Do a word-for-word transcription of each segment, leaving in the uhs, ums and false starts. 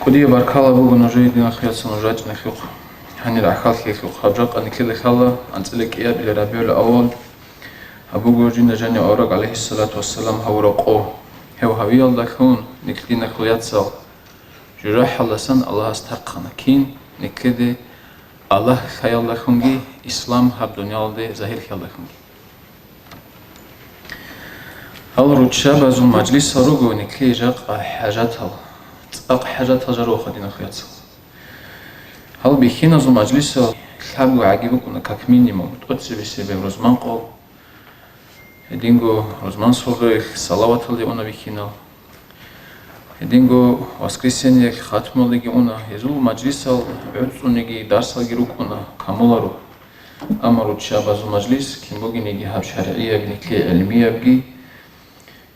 Кудие баркала буго нужее, динахъ яцал, нуж рачӀинахъехъ, гьанир гӀахьаллъиялъухъ. Гьаб жакъа никеда лъала анцӀила кӀиабилеб РабигӀул-аввал. Гьаб буго жинда жанив авараг, гӀалайгьиссалату вассалам, гьавураб къо. Гьев гьавиялдалъун никлъи, динахъ яцал, жужахӀалдасан Аллагьас тархъана. Кин? Никлъеде Аллагь лъаялдалъунги, ислам гьаб дуниялалде загьирлъиялдалъунги. Гьал руччабазул мажлисал руго никлъее жакъа хӀажатал, цӀакъ хӀажатал жо руго, динахъ яцал. Гьал бихьиназул мажлисал лъабго гӀаги букӀуна, как минимум, тӀоцебесеб рузман къо. Гьединго рузман сурраялъ салаваталде уна бихьинал. Гьединго воскресеньеялъ хатмалдеги уна. Гьезул мажлисал гӀуцӀцӀуниги дарсалги рукӀуна, камуларо. Амма руччабазул мажлис кин бугониги, гьаб шаргӀияб никлъи, гӀилмиябги,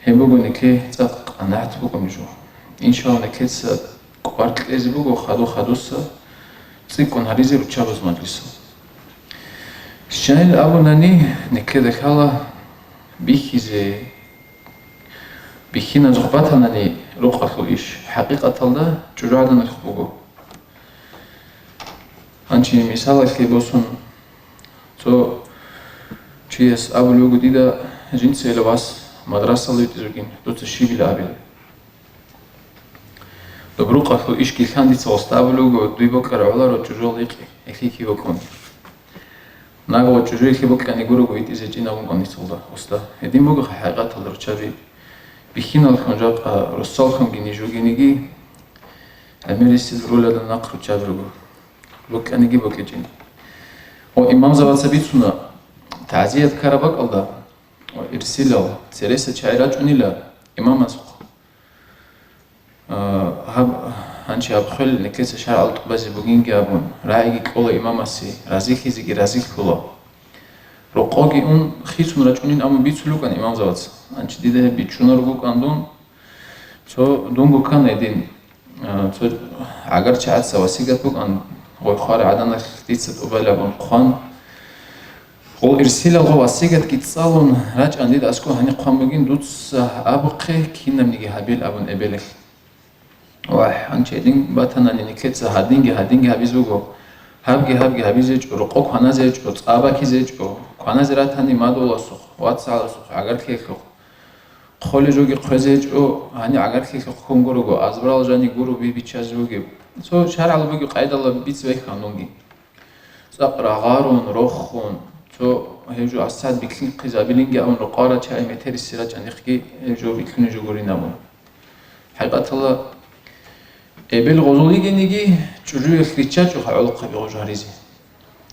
гьеб буго никлъи цӀакъ къанагӀат букӀунеб жо. Иншаллагь, никлъица кӀвар кьезе буго хадур-хадурса цӀикӀкӀун гьаризе руччабазул мажлисал. Щайин абунани, никлъеда лъала бихьизе, бихьиназухъ батанани рукъалъул иш, хӀакъикъаталда чӀужугӀаданалъухъ буго. Гьанже мисалалъе босун, цо чияс абулеб буго дида: «Жинцайила вас мадрасалда витӀизе вугин, дуца щибила абила». Доб рукъалъул ишги лъан дица гъосда абулеб буго: «Дуе бокьараб гӀоларо чӀужуялда гьикъе, гьелъие бокьун». Нагагь чӀужуялъе бокьани гурого витӀизе гьечӀин абун кӀван гьесулда гъосда. Гьедин буго хӀакъикъаталда руччаби. Бихьиналлъун жакъа, руссаллъунги ниж вугениги, гӀемерисел ролалда нахъ руччаби руго. Бокьаниги бокьичӀин. О, имамзабаца бицуна, тазият ккараб бакӀалда, о, ирсилал, цереса чагӀи рачӀунила имамасухъ. А, гьаб, гьанже гьаб хвел никлъеца шаргӀал тӀубазе бугинги абун, рагӀиги кьола имамасе, разилъизеги разилъула. Рокъоги ун хисун рачӀунин абун бицулеб букӀан имамзабаца. Гьанже дида гьеб бичӀчӀунарого букӀан дун, цо дунго ккана гьедин, а, цо гӀагар чагӀаца васигат букӀан, гъой хварай гӀаданалъ дица тӀубалеб абун хъван. Гъол ирсилал гъо васигатги цӀалун рачӀан дида аскӀов гьаниб хъван бугин, дуца абухъе кинабниги гьабил абун эбелалъ. Вагь, гьанже гьедин батанани никлъеца гьадинги-гьадинги гьабизе буго, гьабги-гьабги гьабизе гьечӀо, рокъо кваназе гьечӀо, цӀа бакизе гьечӀо, кваназе ратани мадугьаласухъ, вацгӀаласухъ, гӀагарлъиялъухъ, хъолеб жоги хъвезе гьечӀо, гьаниб гӀагарлъиялъухъ ккун гурого, азбарал жаниб гуро би-, биччазе бугеб. Цо шаргӀалъ бугеб къайдалда бице байхьун дунги. ЦӀакъ рагъарун, рохун, цо гьев жо асад биклъинхъизабилинги абун, рокъора чагӀи метерисел рачӀанихъги гьев жо биклъунеб жо гурин абун. ХӀакъикъаталда, эбел гъозул йигениги, чӀужуялъ риччачӀоха гӀолохъаби гъожу гьаризе.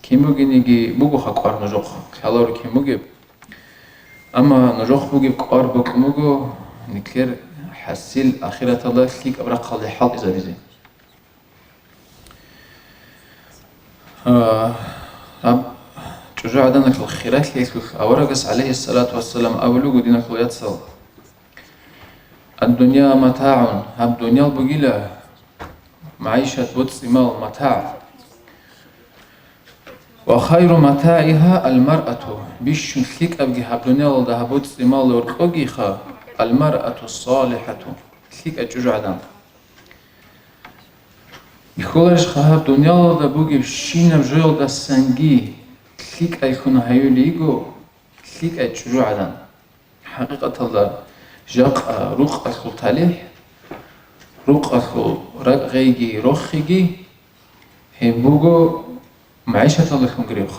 Кин бугениги бугоха кӀвар нужехъ, лъаларо кин бугеб. Амма нужехъ бугеб кӀвар бокьун буго никлер хӀасил ахираталда лъикӀаб рахъалде хӀалтӀизабизе. А, гьаб чӀужугӀаданалъул хиралъиялъулъ аварагас, гӀалайгьиссалату вассалам, абулеб буго, диналъул яцал: «Ад-дунья матагӀун», гьаб дуниял бугила магӀишат, боцӀи-мал, матагӀ. «Ва хайру матагӀигьа ал-маръату», бищун лъикӀабги гьаб дуниялалда гьаб боцӀи-мал гьоркьогиха, «ал-маръату салихӀату», лъикӀа чӀужугӀадан. Бихьуларищха гьаб дуниялалда бугебщинаб жоялдасанги лъикӀайхун гьаюлей йиго лъикӀай чӀужугӀадан? ХӀакъикъаталда, жакъа рукъалъул талихӀ, рукъалъул ракӀ гъейги рохиги, гьеб буго магӀишаталдалъунги рехъ.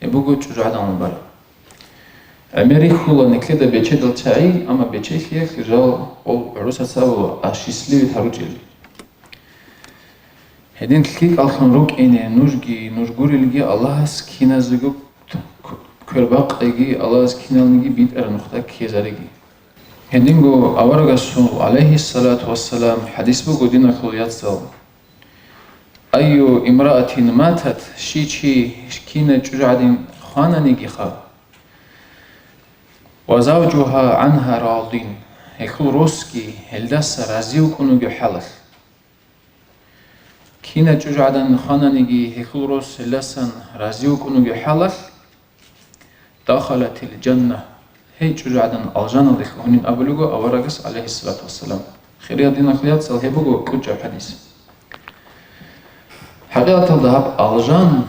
Гьеб буго чӀужугӀадан бараб. ГӀемер рихьула никледа бечедал чагӀи, амма бечелъиялъ жал гъол гӀурусаца абула, а счастливит гьаручӀел. Гьедин лъикӀаллъун рукӀине нужги, нуж гурелги Аллагьас киназего квербакъиги, Аллагьас киналниги битӀараб нухда ккезариги. Гьединго аварагасул, гӀалайгьиссалату вассалам, хӀадис буго, диналъул яцал: «Айю имраатин матат», щи чи кина чӀужугӀадин хвананигиха, «ва завжугьа гӀангьа радин», гьелъул росги гьелдаса рази вукӀун вугев хӀалалъ. Кина чӀужугӀадан хвананиги гьелъул рос гьелдасан рази вукӀун вугев хӀалалъ, «дахалатил жанна», гьей чӀужугӀадан алжаналде лъугьунин абулего аварагас, гӀалайгьиссалату вассалам. Хириял диналъул яцал, гьеб буго кьучӀаб хӀадис. ХӀакъикъаталда гьаб алжан,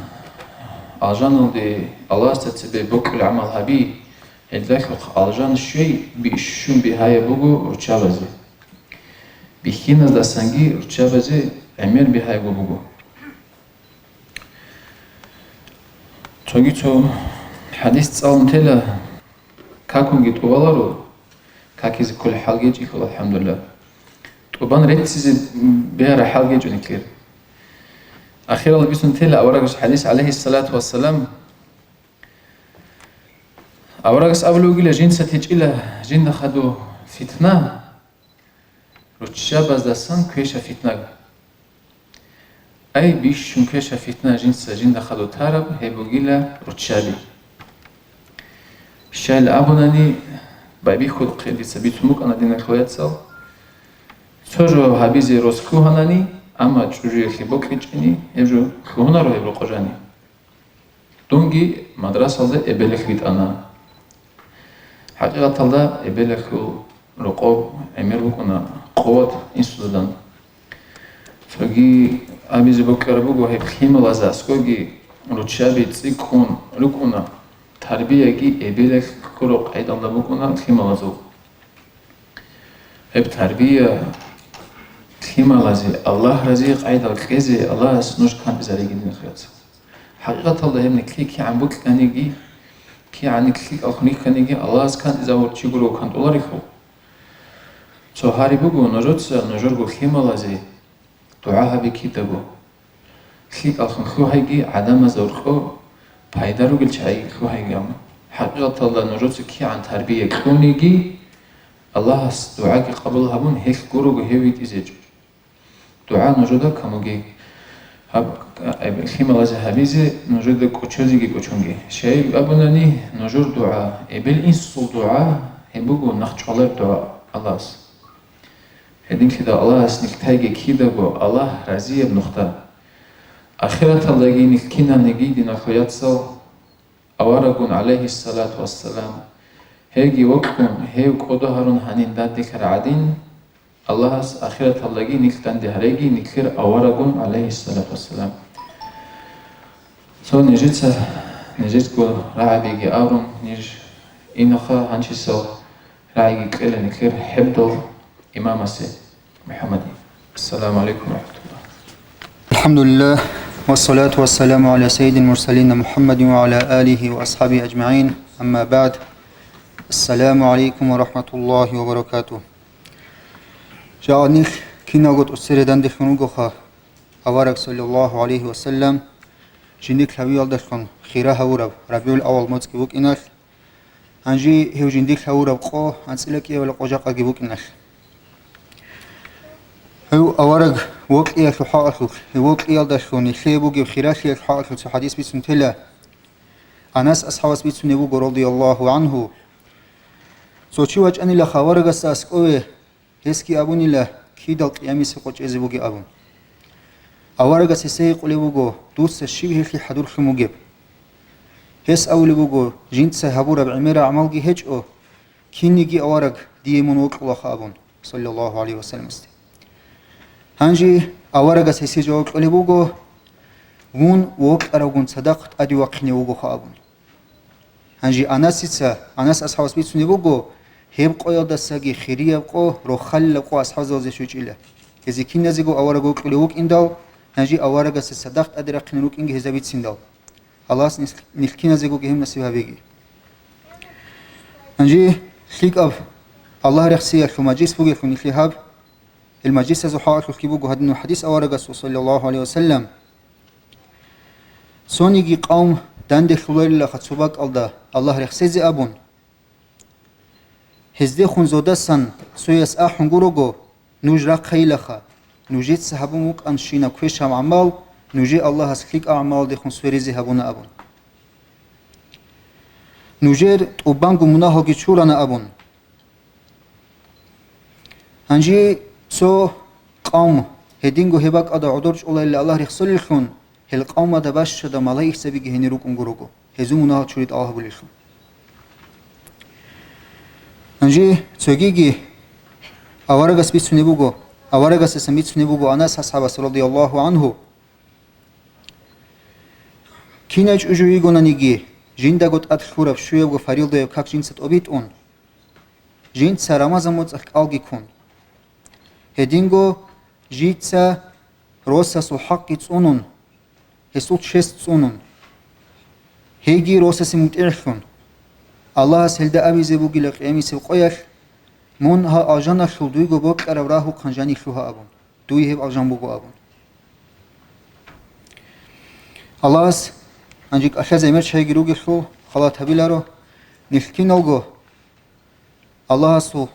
алжаналде Аллагьасда цебе бокьулеб гӀамал гьаби, гьелдалъухъ алжан щвей бищун бигьаяб буго руччабазе. Бихьиназдасанги руччабазе гӀемер бигьаябго буго. Цоги цо хӀадис цӀалун тела, какунги тӀубаларо, какизе кколеб хӀал гьечӀелъул, алхӀамдулиллагь. ТӀубан реццизе бегьараб хӀал гьечӀо нилъер. Ахирал бицун тела аварагас хӀадис, гӀалайгьиссалату вассалам, аварагас абулеб бугила, жинца течӀила жинда хадуб фитна, руччабаздасан квешаб фитнаг. Ай, бищун квешаб фитна жинца жинда хадуб тараб, гьеб бугила руччаби. Щайилан абунани, байбихьулухъе дица бицун букӀана, диналъул яцал. Цо жо гьабизе рос лъугьанани, амма чӀужуялъе бокьичӀони, гьеб жо лъугьунаро гьеб рокъоб жани. Дунги мадрасалда эбелалъ витӀана. ХӀакъикъаталда эбелалъул рокъоб гӀемер букӀуна къуват инсузадан. Цоги абизе бокьараб буго, гьеб лъималазе аскӀоги руччаби цӀикӀкӀун рукӀуна, тарбияги эбелалъ ккураб къайдалда букӀуна лъималазул. Гьеб тарбия лъималазе Аллагь разие къайдал кьезе Аллагьас нуж кантӀизариги, диналъул яцал. ХӀакъикъаталда гьеб нилъее кигӀан букӀаниги, кигӀан нилъ лъикӀаллъун рихьаниги Аллагьас кантӀизавурав чи гурого кантӀоларелъул. Цо гьари буго, нужеца нужерго лъималазе дугӀа гьабе кидаго. ЛъикӀаллъун лъугьайги, гӀадамазда гьоркьоб пайда ругел чагӀи лъугьайги, амма хӀакъикъаталда нужеца кигӀан тарбия кьуниги, Аллагьас дугӀаги къабул гьабун, гьелъ гурого гьев витӀизечӀо. ДугӀа нужеда камуги, гьаб, лъималазе гьабизе нужеда кӀочозеги кӀочонги. Щайилан абунани, нужер дугӀа, эбел-инсул дугӀа, гьеб буго нахъчӀвалареб дугӀа Аллагьас. Гьединлъидал Аллагьас нилъ тайги кидаго Аллагь разияб нухда. Ахираталдаги нилъ кинабниги, диналъул яцал, авараггун, гӀалайгьиссалату вассалам, гьевги вокьун, гьев кӀодо гьарун гьанин данделъараб гӀадин, Аллагьас ахираталдаги нилъ данде гьареги нилъер авараггун, гӀалайгьиссалату вассалам. Цо нижеца, нижецаго рагӀабиги абун, ниж инаха гьанчисал рагӀиги кьела нилъер хӀебдал имамасе МухӀаммаде. Ассаламу гӀалайкум ва рахӀматуллагь. الحمد لله، والصلاة والسلام على سيد المرسلين محمد وعلى آله وأصحابه أجمعين. أما بعد. السلام عليكم ورحمة الله وبركاته. Жагьилил киналго тӀоцере данделъун ругоха авараг, саллаллагьу гӀалайгьи ва саллам, жиндир лъавиялдалъун хира гьавураб РабигӀул-аввал моцӀги букӀиналъ, гьанже гьев жиндир лъавураб къо анцӀила кӀиабилеб къо жакъаги букӀиналъ. Гьев авараг вокьиялъул хӀакъалъулъ, гьев вокьиялдалъун нилъее бугеб хиралъиялъул хӀакъалъулъ цо хӀадис бицун тела. Анас асхӀабас бицунеб буго, радияллагьу гӀангьу, цо чи вачӀанила аварагасда аскӀове, гьесги абунила, кидал къиямиса къо чӀезе бугеб абун. Аварагас гьесие гьикъулеб буго, дуца щиб гьелъие хӀадурлъун бугеб? Гьес абулеб буго, жинца гьабураб гӀемераб гӀамалги гьечӀо, кинниги авараг дие мун вокьулаха абун, саллаллагьу гӀалайгьи ва салламасде. Гьанже аварагас гьесие жаваб кьолеб буго, мун вокьаравгун цадахъ тӀаде вахъине вугоха абун. Гьанже Анасица, Анас асхӀабас бицунеб буго, гьеб къоялдасаги хирияб къо, рохалилаб къо асхӀабзабазе щвечӀила. Гьезие киназего авараг вокьулев вукӀиндал, гьанже аварагасда цадахъ тӀаде рахъине рукӀинги гьезда бициндал. Аллагьас нилъ-, нилъ киназего гьеб насиб гьабеги. Гьанже лъикӀаб Аллагь рехсиялъул мажлис бугелъул нилъее гьаб. Гьел мажлисазул хӀакъалъулъги буго гьадинаб хӀадис аварагасул, саллаллагьу гӀалайгьи ва саллам. Цониги къавм данделъуларилаха цо бакӀалда Аллагь рехсезе абун. Гьездехун зодасан цояс ахӀун гурого, нуж рахъайилаха, нужеца гьабун вукӀанщинаб квешаб гӀамал нужее Аллагьас лъикӀаб гӀамалдехун сверизе гьабуна абун. Нужер тӀубанго мунагьалги чурана абун. Гьанже цо къавм гьединго гьеб бакӀалда гӀодор чӀоларилан Аллагь рехсолеллъун, гьел къавмада бащада малаикзабиги гьенир рукӀун гурого, гьезул мунагьал чури тӀалаб гьабулеллъун. Гьанже цогиги аварагас бицунеб буго, аварагасдасан бицунеб буго Анас асхӀабас, радияллагьу гӀангьу, Кинай чӀужу йигонаниги, жиндаго тӀад лъураб щуябго фарилдаяб как жинца тӀобитӀун, жинца Рамазан моцӀалъ кӀалги ккун. Гьединго жица росасул хӀакъги цӀунун, гьесул чест цӀунун, гьейги росасе мутӀигӀлъун, Аллагьас гьелда абизе бугила къиямисеб къоялъ: «Мун гьал алжаналъул дуйго бокьараб рагьухъан жанив лъугьа», – абун, «Дуй гьеб алжан буго», – абун. Аллагьас гьанже кӀалъазе гӀемер чагӀиги ругелъул халат гьабиларо, нилъ киналго Аллагьасул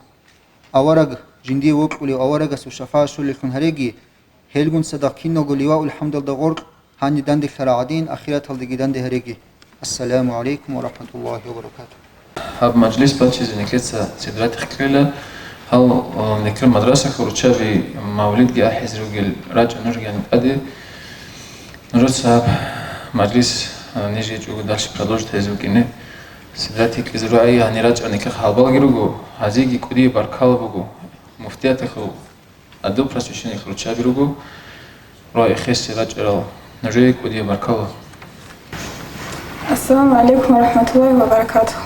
авараг, жиндие вокьулев аварагасул шафагӀат щолеллъун гьареги, гьелгун цадахъ киналго ливаул хӀамдалда гъоркь гьаниб данделъарал гӀадин, ахираталдаги данде гьареги. Ассаламу гӀалайкум ва рахӀматуллагьи ва баракатугь. Гьаб мажлис бачизе нилъеца Сидратихъ ккела. Гьал, о, нилъер мадрасахъ руччаби мавлидги ахӀизе ругел рачӀа нужгиян тӀаде. Нужеца гьаб мажлис, а, ниж гьечӀого дальше продолжить гьезе букӀине. Сидрати кьизе рагӀи гьанир рачӀа никахъ гьалбалги руго, гьазиеги кӀудияб баркала буго. Муфтияталъул, отдел просвещениялъул руччаби руго, рагӀи хессе рачӀарал нужее кӀудияб баркала. Ассаламу гӀалайкум ва рахӀматуллагьи ва баракатугь.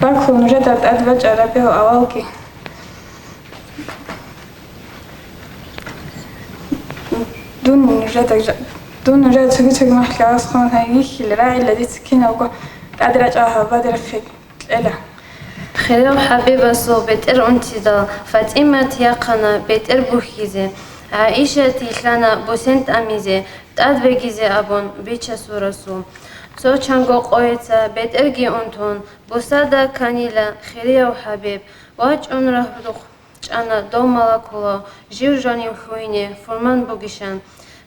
Баркала нужеда тӀад бачӀараб авалги. Дун нужеда жа-, дун нужеда цоги-цоги махлъарас хон гьайихьил рагӀила дица киналго тӀад рачӀа гьабадерхъи кьела. Хирияв ХӀабибасул бетӀер унтидал, ФатӀимат яхъана бетӀер бухьизе, ГӀаишат йилъана бусен тӀамизе, тӀад бегизе абун, Бичасул Расул. Цо чанго къоеца бетӀерги унтун, бусада кканила хирияв ХӀабиб, вачӀун рагьрухъ чӀана дов малакулав, жив жанив хьуйне фурман бугищан.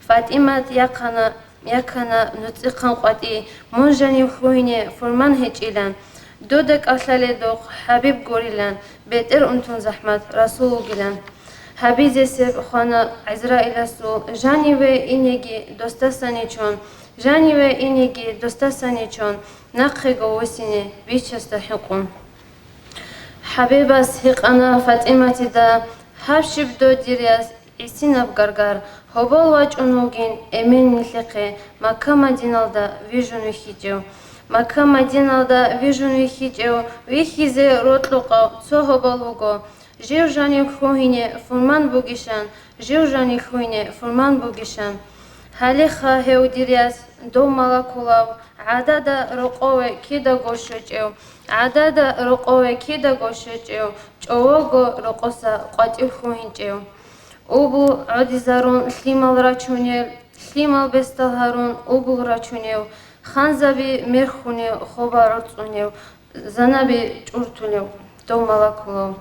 ФатӀимат яхъана, яхъана нуцӀихъан къватӀи, мун жанив хьуйне фурман гьечӀилан. Дуда кӀалъаледухъ ХӀабиб гурилан, бетӀер унтун захӀмат Расул вугилан. Гьабизесеб хвана ГӀизраиласул, жаниве инеги достасаничун, жаниве инеги достасаничун, нахъего вусине Бичасда хӀинкъун. ХӀабибас гьикъана ФатӀиматида: «Гьаб щиб додир яс гӀисинаб гаргар, гьобол вачӀун вугин эмен нилъехъе Макка-Мадиналда вижун вихьичӀев? Макка-Мадиналда вижун вихьичӀев вихьизе рокьукъав цо гьобол вуго, жив жанив хьугьине фурман бугищан, жив жанив хьугьине фурман бугищан». Гьалеха гьев дир яс, дов малакулав, гӀадада рокъове кидаго щочӀев, гӀадада рокъове кидаго щочӀев, чӀового рокъоса къватӀив хьугьинчӀев. Убул гӀодизарун лъимал рачунел, лъимал бесдал гьарун убул рачунев, ханзаби мерхьунев, хоба гӀорцӀунев, занаби чӀуртунев дов малакулав.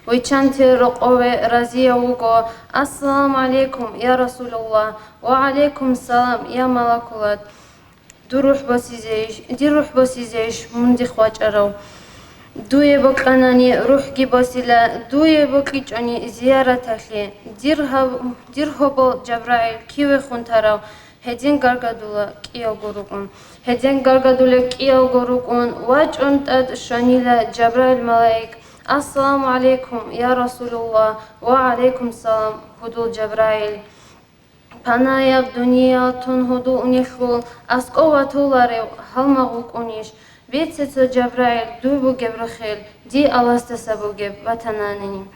Виччанте рокъове разияв вуго: «Ассаламу гӀалайкум, я Расулаллагь!» «Ва гӀалайкум салам, я малакулат!» «Дур рухӀ босизейищ, дир рухӀ босизейищ, мун дихъ вачӀарав?» «Дуе бокьанани рухӀги босила, дуе бокьичӀони зияраталъе. Дир гьав-, дир гьобол Жабраил кивехун тарав, гьедин гаргадула кӀиялго рукӀун. Гьедин гаргадула кӀиялго рукӀун, вачӀун тӀад щванила Жабраил малаик. Ассаламу гӀалайкум, я Расулуллагь!» «Ва гӀалайкум салам, гьудул Жабраил!» «Панаяб дуниялалъун гьудул унелъул аскӀов ватуларев гьалмагъ вукӀунищ? Бице цо, Жабраил, дуй бугеб рохел, дие Аллагьасдаса бугеб ватананани.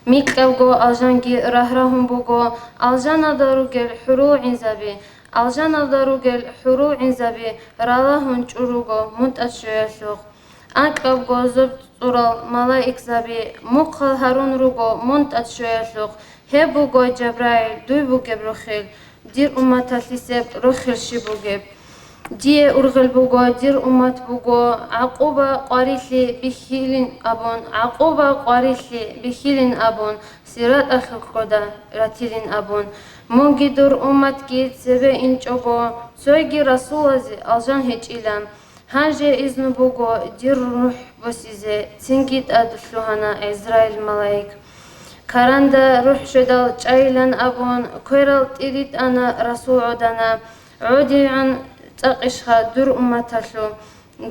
Микьабго алжанги рагьрагьун буго, алжаналда ругел хӀурул гӀинзаби, алжаналда ругел хӀурул гӀинзаби ралагьун чӀун руго мун тӀад щвеялъухъ. Анкьабго зоб цӀурал малаикзаби мухъал гьарун руго мун тӀад щвеялъухъ. Гьеб буго, Жабраил, дуй бугеб рохел, дир умматалъисеб рохел щиб бугеб. Дие ургъел буго, дир уммат буго гӀакъуба къварилъи бихьилин абун, гӀакъуба къварилъи бихьилин абун, сираталъул ккода ратилин абун. Мунги дур умматги цебе инчӀого, цойги расулазе алжан гьечӀила. Гьанже изну буго дир рухӀ босизе», цинги тӀад лъугьана ГӀизраил малаик. Каранда рухӀ щведал чӀайилан абун, кверал тӀиритӀана, Расул гӀодана: «ГӀодигӀан цӀакъищха дур умматалъул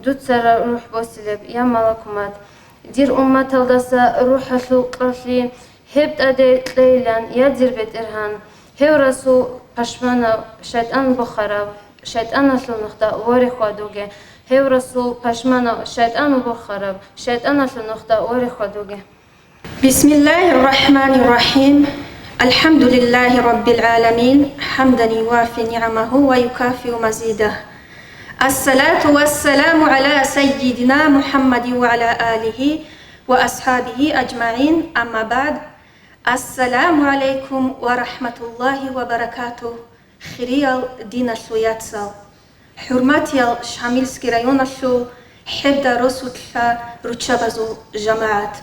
дуца ра-, рухӀ босилеб, я малакумат? Дир умматалдаса рухӀалъул кьалъи гьеб тӀаде кьейилан, я дир БетӀергьан». Гьев Расул пашманав, шайтӀан бухарав, ШайтӀаналъул нухда воре хьвадуге. Гьев расул пашманав, шайтӀан вухарав, шайтӀаналъул нухда воре хьвадуге. بسم الله الرحمن الرحيم. الحمد لله رب العالمين، حمدا يوافي نعمه ويكافئ مزيده. الصلاة والسلام على سيدنا محمد وعلى آله وأصحابه أجمعين. أما بعد. السلام عليكم ورحمة الله وبركاته. Хириял диналъул яцал, хӀурматиял Шамилский районалъул ХӀебда росулъа руччабазул жамагӀат!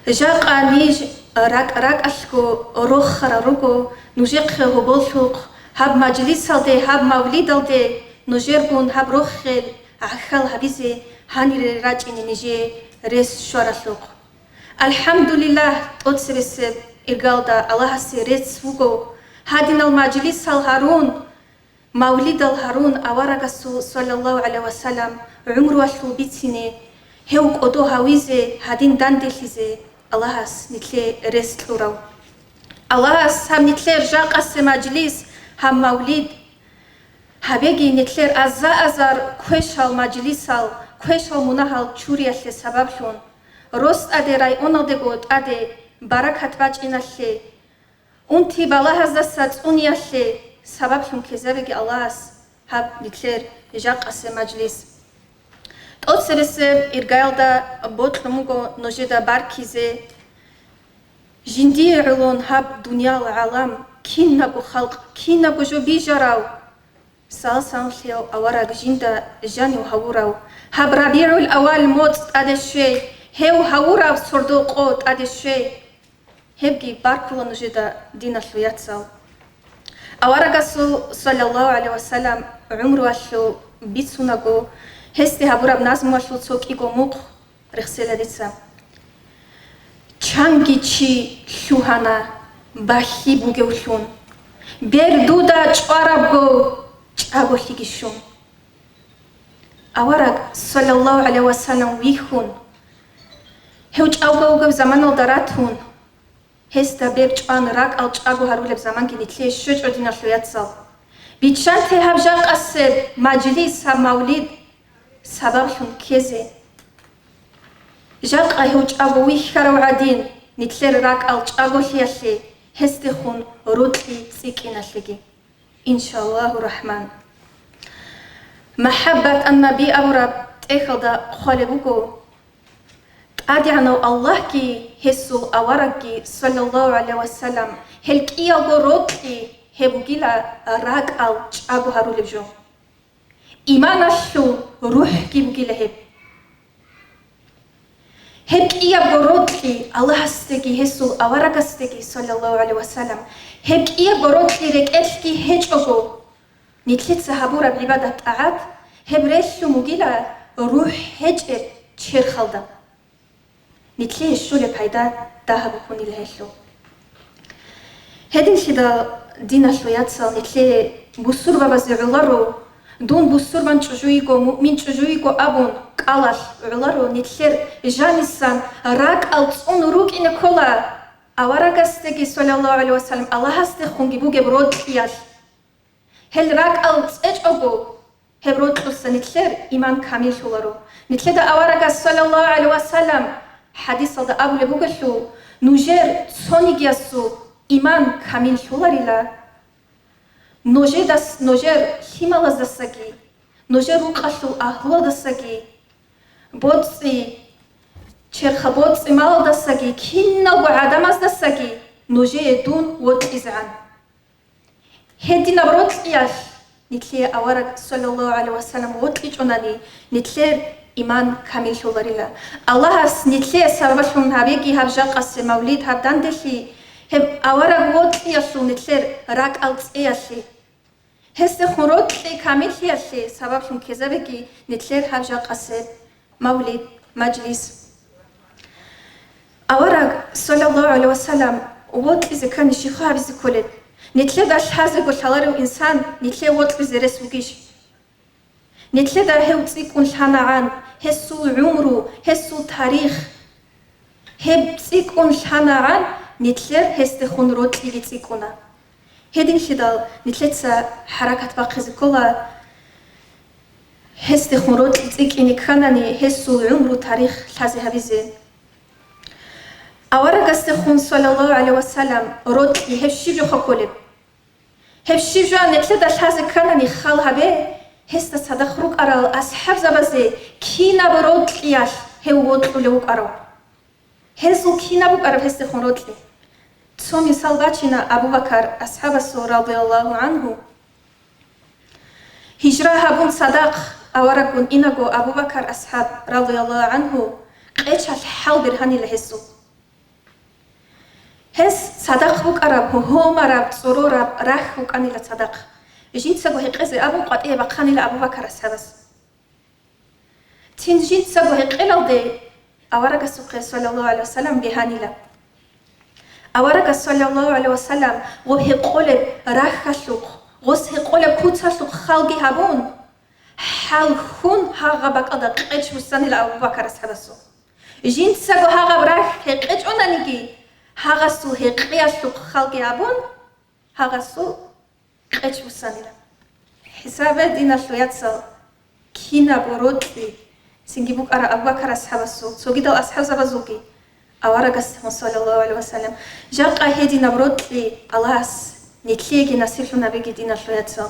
Жакъа ниж ракӀ-ракӀалъго рохарал руго, нужехъе гьоболлъухъ гьаб мажлисалде, гьаб мавлидалде нужергун гьаб рохел гӀахьал гьабизе гьанире рачӀине нижее рес щваралъухъ. АлхӀамдулиллагь, тӀоцебесеб иргалда Аллагьасе рецц буго, гьадинал мажлисал гьарун, мавлидал гьарун аварагасул, саллаллагьу гӀалайгьи вассалам, гӀумруялъул бицине, гьев кӀодо гьавизе, гьадин данделъизе Аллагьас нилъее рес кьурав. Аллагьас гьаб нилъер жакъасе мажлис, гьаб мавлид, гьабеги нилъер аза-азар квешал мажлисал, квешал мунагьал чуриялъе сабаблъун, рос тӀаде районалдего тӀаде баракат бачӀиналъе, унти-балагьаздаса цӀуниялъе сабаблъун ккезабеги Аллагьас гьаб нилъер жакъасе мажлис. ТӀоцебесеб иргаялда бокьун буго нужеда баркизе, жиндие гӀолон гьаб дуниял гӀалам, кинабго халкъ, кинабго жо бижарав, салсанлъияв авараг жинда жанив гьавурав, гьаб РабигӀул-аввал моцӀ тӀаде щвей, гьев гьавурав сордо къо тӀаде щвей. Гьебги баркула нужеда, диналъул яцал. Аварагасул, саллаллагьу гӀалайгьи вассалам, гӀумруялъул бицунаго, гьесде гьабураб назмуялъул цо кӀиго мухъ рехсела дица. Чанги чи лъугьана, бахьи бугевлъун, бер дуда чӀварабго чӀаголъиги щун. Авараг, саллаллагьу гӀалайгьи вассалам, вихьун, гьев чӀаго вугев заманалда ратун, гьесда бер чӀван ракӀал чӀаго гьарулеб заманги нилъее щвечӀо, диналъул яцал. Биччанте гьаб жакъасеб мажлис, гьаб мавлид сабаблъун ккезе. Жакъа гьев чӀаго вихьарав гӀадин, нилъер ракӀал чӀаголъиялъе, гьесдехун рокьи цӀикӀкӀиналъеги. Иншаллагьу рахман. МахӀаббатан-наби абураб тӀехьалда хъвалеб буго: ТӀадегӀанав Аллагьги гьесул аварагги, саллаллагьу гӀалайгьи вассалам, гьел кӀиялго рокьи гьеб бугила ракӀал чӀаго гьарулеб жо. Иманалъул рухӀги бугила гьеб. Гьеб кӀиябго рокьи Аллагьасдеги гьесул аварагасдеги, саллаллагьу гӀалайгьи вассалам, гьеб кӀиябго рокьи рекӀелъги гьечӀого, нилъеца гьабураб гӀибадат-тӀагӀат гьеб релълъун бугила рухӀ гьечӀеб черхалда. Нилъее щолеб пайда дагьаб букӀунила гьелъул. Гьединлъидал, диналъул яцал, нилъее бусурбабазе гӀоларо, дун бусурбан чӀужу йиго, муъмин чӀужу йиго абун кӀалалъ гӀоларо, нилъер жанисан ракӀал цӀун рукӀине ккола аварагасдеги, саллаллагьу гӀалайгьи вассалам, Аллагьасдехунги бугеб рокьиялъ. Гьел ракӀал цӀечӀого, гьеб рокьуса нилъер иман камиллъуларо. Нилъеда аварагас, саллаллагьу гӀалайгьи вассалам, хӀадисалда абулеб бугелъул, нужер цонигиясул иман камиллъуларила, нужедас-, нужер лъималаздасаги, нужер рукъалъул агьлуладасаги, боцӀи, черха боцӀи-малалдасаги, киналго гӀадамаздасаги нужее дун вокьизегӀан. Гьединаб рокьиялъ нилъее авараг, саллаллагьу гӀалайгьи вассалам, вокьичӀонани, нилъер иман камиллъуларила. Аллагьас нилъее сабаблъун гьабеги гьаб жакъасе мавлид, гьаб данделъи, гьеб авараг вокьиялъул нилъер ракӀал цӀеялъе. Гьесдехун рокьи камиллъиялъе сабаблъун ккезабеги нилъер гьаб жакъасе мавлид, мажлис. Авараг, саллаллагьу гӀалайгьи вассалам, вокьизе ккани щибха гьабизе кколеб? Нилъеда лъазего лъаларев инсан нилъее вокьизе рес вугищ? Нилъеда гьев цӀикӀкӀун лъанагӀан, гьесул гӀумру, гьесул тарих. Гьеб цӀикӀкӀун лъанагӀан, нилъер гьесдехун рокьиги цӀикӀкӀуна. Гьединлъидал нилъеца хӀаракат бахъизе ккола, гьесдехун рокьи цӀикӀкӀине кканани, гьесул гӀумру тарих лъазе гьабизе. Аварагасдехун, саллаллагьу гӀалайгьи ва саллам, рокьи гьеб щиб жоха кколеб? Гьеб щиб жо нилъеда лъазе кканани хал гьабе, гьесда цадахъ рукӀарал асхӀабзабазе кинаб рокьиялъ гьев вокьулев вукӀарав? Гьезул кинаб букӀараб гьесдехун рокьи? Цо мисал бачина Абу Бакар асхӀабасул, радияллагьу гӀангьу. Гьижра гьабун цадахъ авараггун инаго Абу Бакар асхӀаб, радияллагьу гӀангьу, къечалъ хӀал бергьанила гьесул. Гьес цадахъ букӀараб, гьомараб, цӀорораб рахь букӀанила цадахъ. Жинцаго гьекъезе абун къватӀие бахъанила Абу Бакар асхӀабас. Цин жинцаго гьекъелалде аварагасухъе, саллаллагьу гӀалайгьи ва саллам, бигьанила. Аварагас, саллаллагьу гӀалайгьи ва саллам, гъо гьекъолеб рахьалъухъ, гъос гьекъолеб куцалъухъ халги гьабун, хӀал хьун гьагъа бакӀалда къеч буссанила Абу Бакар асхӀабасул. Жинцаго гьагъаб рахь гьекъечӀонаниги, гьагъасул гьекъиялъухъ халги гьабун, гьагъасул къеч буссанила. ХӀисабе, диналъул яцал, кинаб рокьи цинги букӀараб Абу Бакар асхӀабасул, цогидал асхӀабзабазулги, аварагасдехун, саллаллагьу гӀалайгьи ва саллам. Жакъа гьединаб рокьи Аллагьас нилъееги насиблъун гьабеги, диналъул яцал.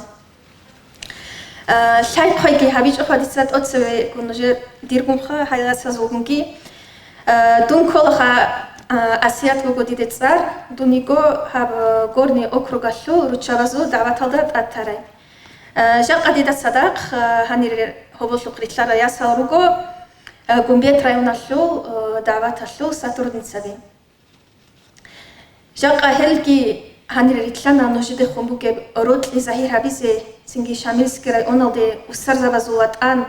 А, лъай-хъвайги гьабичӀо хадиса тӀоцеве гун нужер диргунха гьайгъасазулгунги. А, дун кколаха, а, Асият буго дида цӀар, дун йиго гьаб, а, Горный округалъул руччабазул дагӀваталда тӀад тарай. А, жакъа дида цадахъ, а, гьанир гьоболлъухъ рилълъарал ясал руго, а, Гумбет районалъул, а, дагӀваталъул сотрудницаби. Жакъа гьелги гьанир рилълъана нужедехун бугеб рокьи загьир гьабизе, цинги Шамилский районалде устарзабазул ватӀан,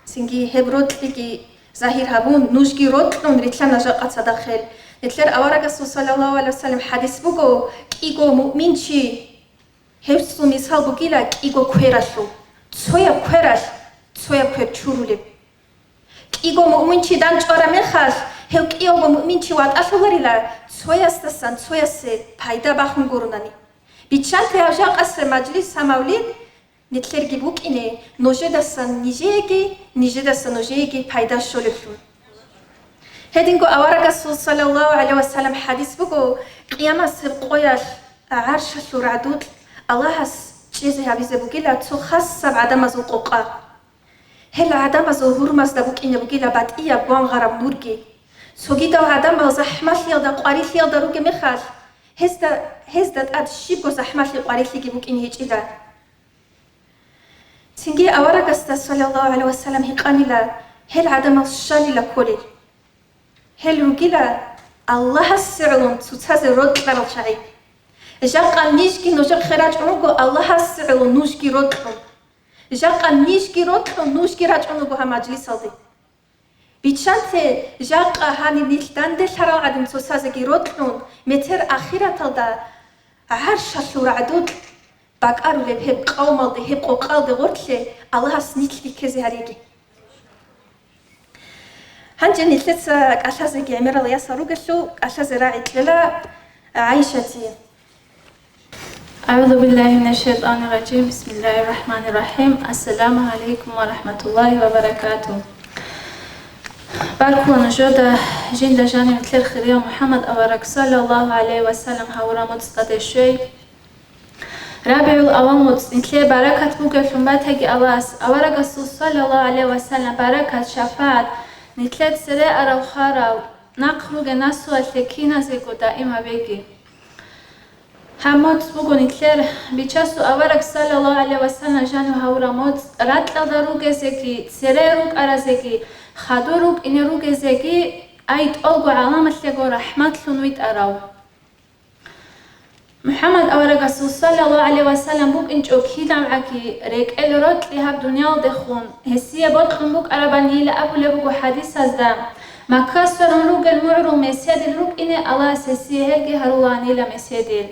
цинги гьеб рокьиги загьир гьабун, нужги рокьун рилълъана жакъа цадахъ гьел. Нилъер аварагасул, саллаллагьу гӀалайгьи ва саллам, хадис буго: кӀиго муъминчи, гьесул мисал бугила кӀиго квералъул, цояб квералъ цояб квер чурулеб. КӀиго муъминчи данчӀвараб мехалъ, гьев кӀиявго муъминчи ватӀалъуларила, цоясдасан цоясе пайда бахун гуронани. Биччанте гьаб жакъасеб мажлис гьаб мавлид нилъерги букӀине, нужедасан нижееги, нижедаса нужееги пайда щолеблъун. Гьединго аварагасул, саллаллагьу гӀалайгьи ва саллам, хадис буго: къиямасеб къоялъ гӀаршалъул рагӀдулъ Аллагьас чӀезе гьабизе бугила цо хасаб гӀадамазул къокъа. Гьел гӀадамазул гьурмазда букӀине бугила батӀияб гвангъараб нурги. Цогидал гӀадамал захӀмалъиялда, къварилъиялда ругеб мехалъ, гьезда, гьезда тӀад щибго захӀмалъи, къварилъиги букӀине гьечӀила. Цинги аварагасда, саллаллагьу гӀалайгьи ва саллам, гьикъанила, гьел гӀадамал щалила кколел. Гьел ругила Аллагьасе гӀоло цоцазе рокьарал чагӀи. Жакъа нижги нужехъе рачӀун руго Аллагьасе гӀоло нужги рокьун. Жакъа нижги рокьун, нужги рачӀун руго гьаб мажлисалде. Биччанте, жакъа гьаниб нилъ данделъарал гӀадин цоцазеги рокьун, метер ахираталда гӀаршалъул рагӀдулъ бакӀарулеб гьеб къавмалде, гьеб къокъалде гъорлъе Аллагьас нилъги ккезе гьареги. Гьанже нилъеца кӀалъазеги гӀемерал ясал ругелъул, кӀалъазе рагӀи кьела ГӀайшати. أعوذ بالله من الشيطان الرجيم. بسم الله الرحمن الرحيم. السلام عليكم ورحمة الله وبركاته. Баркула нужеда, жинда жанив нилъер хирияв МухӀаммад авараг, саллаллагьу гӀалайгьи ва саллам, гьавураб моцӀалде щвей. РабигӀул-аввал моцӀ нилъее баракат бугевлъун батаги Аллагьас, аварагасул, саллаллагьу гӀалайгьи ва саллам, баракат, шафагӀат, нилъер цере арав-хварав, нахъ ругел наслуялъе киназего даим гьабеги. Гьаб моцӀ буго нилъер, Бичасул авараг, саллаллагьу гӀалайгьи ва саллам, жанив гьавураб моцӀ, ракьалда ругезеги, цере рукӀаразеги, хадур рукӀине ругезеги, ай тӀолго гӀаламалъего рахӀматлъун витӀарав. МухӀаммад аварагасул, саллаллагьу гӀалайгьи ва саллам, букӀинчӀо киламгӀаги рекӀел рокьи гьаб дуниялдехун, гьесие бокьун букӀарабанила абулеб буго хӀадисазда: Макка сверун ругел мугӀрул меседил рукӀине Аллагьас гьесие гьелги гьарулаанила меседил.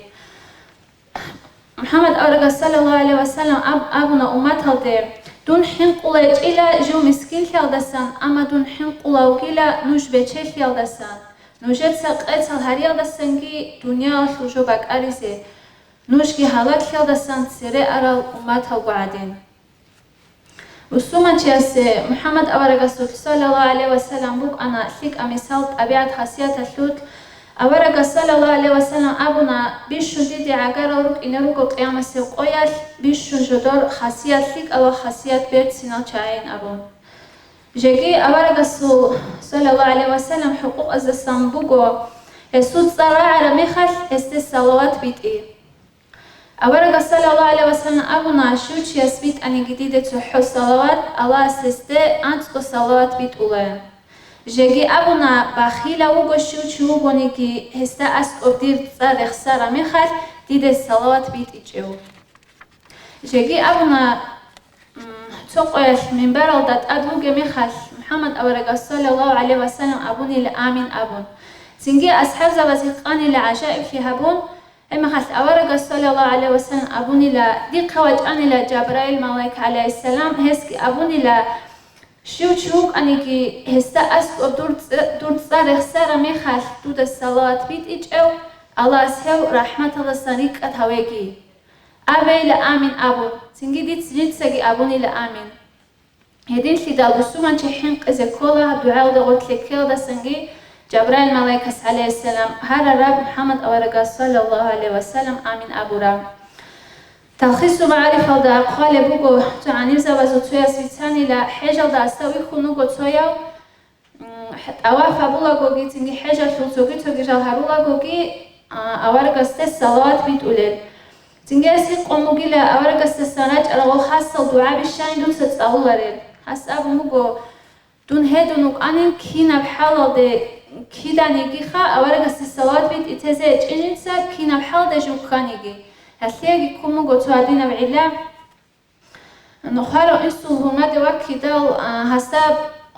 МухӀаммад аварагас, саллаллагьу гӀалайгьи ва саллам, аб-, абуна умматалде: «Дун хӀинкъула гьечӀила жив мискинлъиялдасан, амма дун хӀинкъула вугила нуж бечелъиялдасан, нужеца къецал гьариялдасанги дуниялалъул жо бакӀаризе». нужги гьалаглъиялдасан цере арал умматалго гӀадин. Бусурманчиясе МухӀаммад аварагасулъ саллаллагьу гӀалайгьи вассалам букӀана лъикӀаб мисал тӀабигӀат-хасияталъулъ. Аварагас саллаллагьу гӀалайгьи вассалам абуна: «Бищун диде гӀагарал рукӀине руго къиямасеб къоялъ, бищун жодор хасият лъикӀал ва хасият берцинал чагӀин», – абун. Жеги аварагасул саллаллагьу гӀалайгьи вассалам хӀукъукъаздасан буго, гьесул цӀар рагӀараб мехалъ гьесде салават битӀи. Аварагас саллаллагьу гӀалайгьи вассалам абуна: «Щив чияс битӀаниги диде цохӀо салават, Аллагьас гьесде анцӀго салават битӀула». Жеги абуна: «Бахилав вуго щив чи вугониги, гьесда аскӀоб дир цӀар рехсараб мехалъ диде салават битӀичӀев». Жеги абуна, м, цо къоялъ минбаралда тӀад вугеб мехалъ МухӀаммад аварагас саллаллагьу гӀалайгьи вассалам абунила: «Амин», – абун. Цинги асхӀабзабаз гьикъанила гӀажаиблъи гьабун, гьеб мехалъ аварагас саллаллагьу гӀалайгьи вассалам абунила: «Дихъе вачӀанила Жабраил малаик гӀалайгьиссалам, гьесги абунила: „Щив чи вукӀаниги, гьесда аскӀоб дур цӀ-, дур цӀар рехсараб мехалъ дуда салават битӀичӀев, Аллагьас гьев рахӀматалдасан рикӀкӀад гьавеги“». Абейила амин абун, цинги диц-, дицаги абунила амин. Гьединлъидал бусурманчи хӀинкъизе ккола гьаб дугӀаялда гъорлъ ккеялдасанги Жабраил малаикас гӀалайгьиссалам гьарараб МухӀаммад аварагас саллаллагьу гӀалайгьи вассалам амин абураб. Талхисул магӀарифалда хъвалеб буго, цо гӀалимзабазул цояс бицанила, хӀежалда асда вихьун вуго цояв, м, тӀаваф гьабулагоги, цинги хӀежалъул цоги-цоги жал гьарулагоги, а, аварагасде салават битӀулел. Цинги гьес гьикъун бугила, аварагасдасан рачӀарал гъол хасал дугӀаби щайин дуца цӀалуларел. Гьас абун буго: «Дун гьедун вукӀанин кинаб хӀалалде, киданигиха аварагасде салават битӀи тезе гьечӀин жинца, кинаб хӀалалде жив кканиги». Гьалъиеги ккун буго цо гьадинаб гӀилла. Нухара инсул гьумерде ваккидал, а, гьасда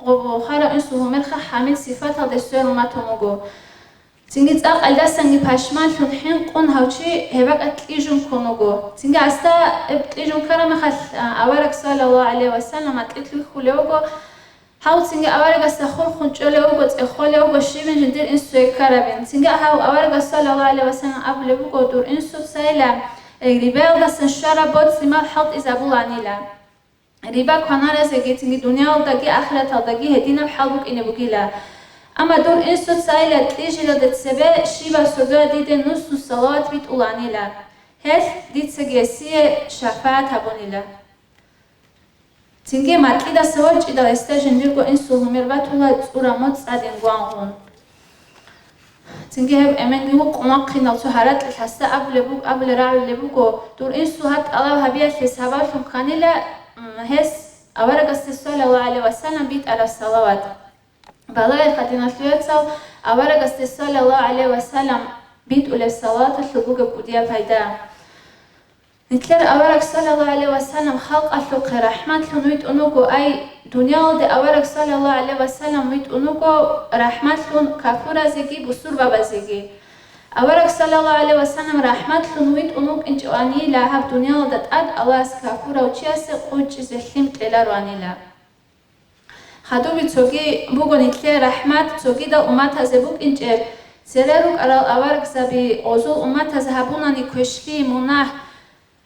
гъо-, нухара инсул гьумерха хӀамил сифаталде сверун батун вуго. Цинги цӀакъ гьелдасанги пашманлъун хӀинкъун гьав чи гьеб бакӀалъ кьижун ккун вуго. Цинги гьасда гьеб кьижун ккараб мехалъ, а, авараг саллаллагьу гӀалайгьи вассалам макьилъ вихьулев вуго. Гьав цинги аварагасда хурхун чӀолев вуго, цӀехолев вуго щибин жиндир инсуе ккарабин. Цинги гьав аварагас саллаллагьу гӀалайгьи вассалам абулеб буго: «Дур инсуцайила, э, рибаялдасан щвараб боцӀи-мал хӀалтӀизабуланила». Риба кванаразеги цинги дуниялалдаги ахираталдаги гьединаб хӀал букӀине бугила. Амма дур инсуцайила кьижилалде цебе щибаб сордоялъ диде нус-нус салават битӀуланила. Гьелъ дицаги гьесие шафагӀат гьабунила. Цинги макьидаса ворчӀидал гьесда жиндирго инсул гьумер батула цӀура моцӀ цӀадин гвангъун. Цинги гьеб эменги вукъун вахъинал цо гьаракьилъ гьасда абулеб буг-, абулеб рагӀулеб буго, дур инсул гьаб тӀалаб гьабиялъе сабаблъун кканила, м, гьес аварагасде саллаллагьу гӀалайгьи вассалам битӀараб салават. Балагьеха, диналъул вацал, аварагасде саллаллагьу гӀалайгьи вассалам битӀулеб салаваталъул бугеб кӀудияб пайда. Нилъер авараг саллаллагьу гӀалайгьи вассалам халкъалъухъе рахӀматлъун витӀун вуго, ай, дуниялалде авараг саллаллагьу гӀалайгьи вассалам витӀун вуго рахӀматлъун капуразеги бусурбабазеги. Авараг саллаллагьу гӀалайгьи вассалам рахӀматлъун витӀун вукӀинчӀеванила гьаб дуниялалда тӀад Аллагьас капурав чиясе къунчӀизе лъим кьелароанила. Хадуби цоги буго нилъее рахӀмат цогидал умматазе букӀинчӀеб, цере рукӀарал аварагзаби гъозул умматазе гьабунани квешлъи, мунагь,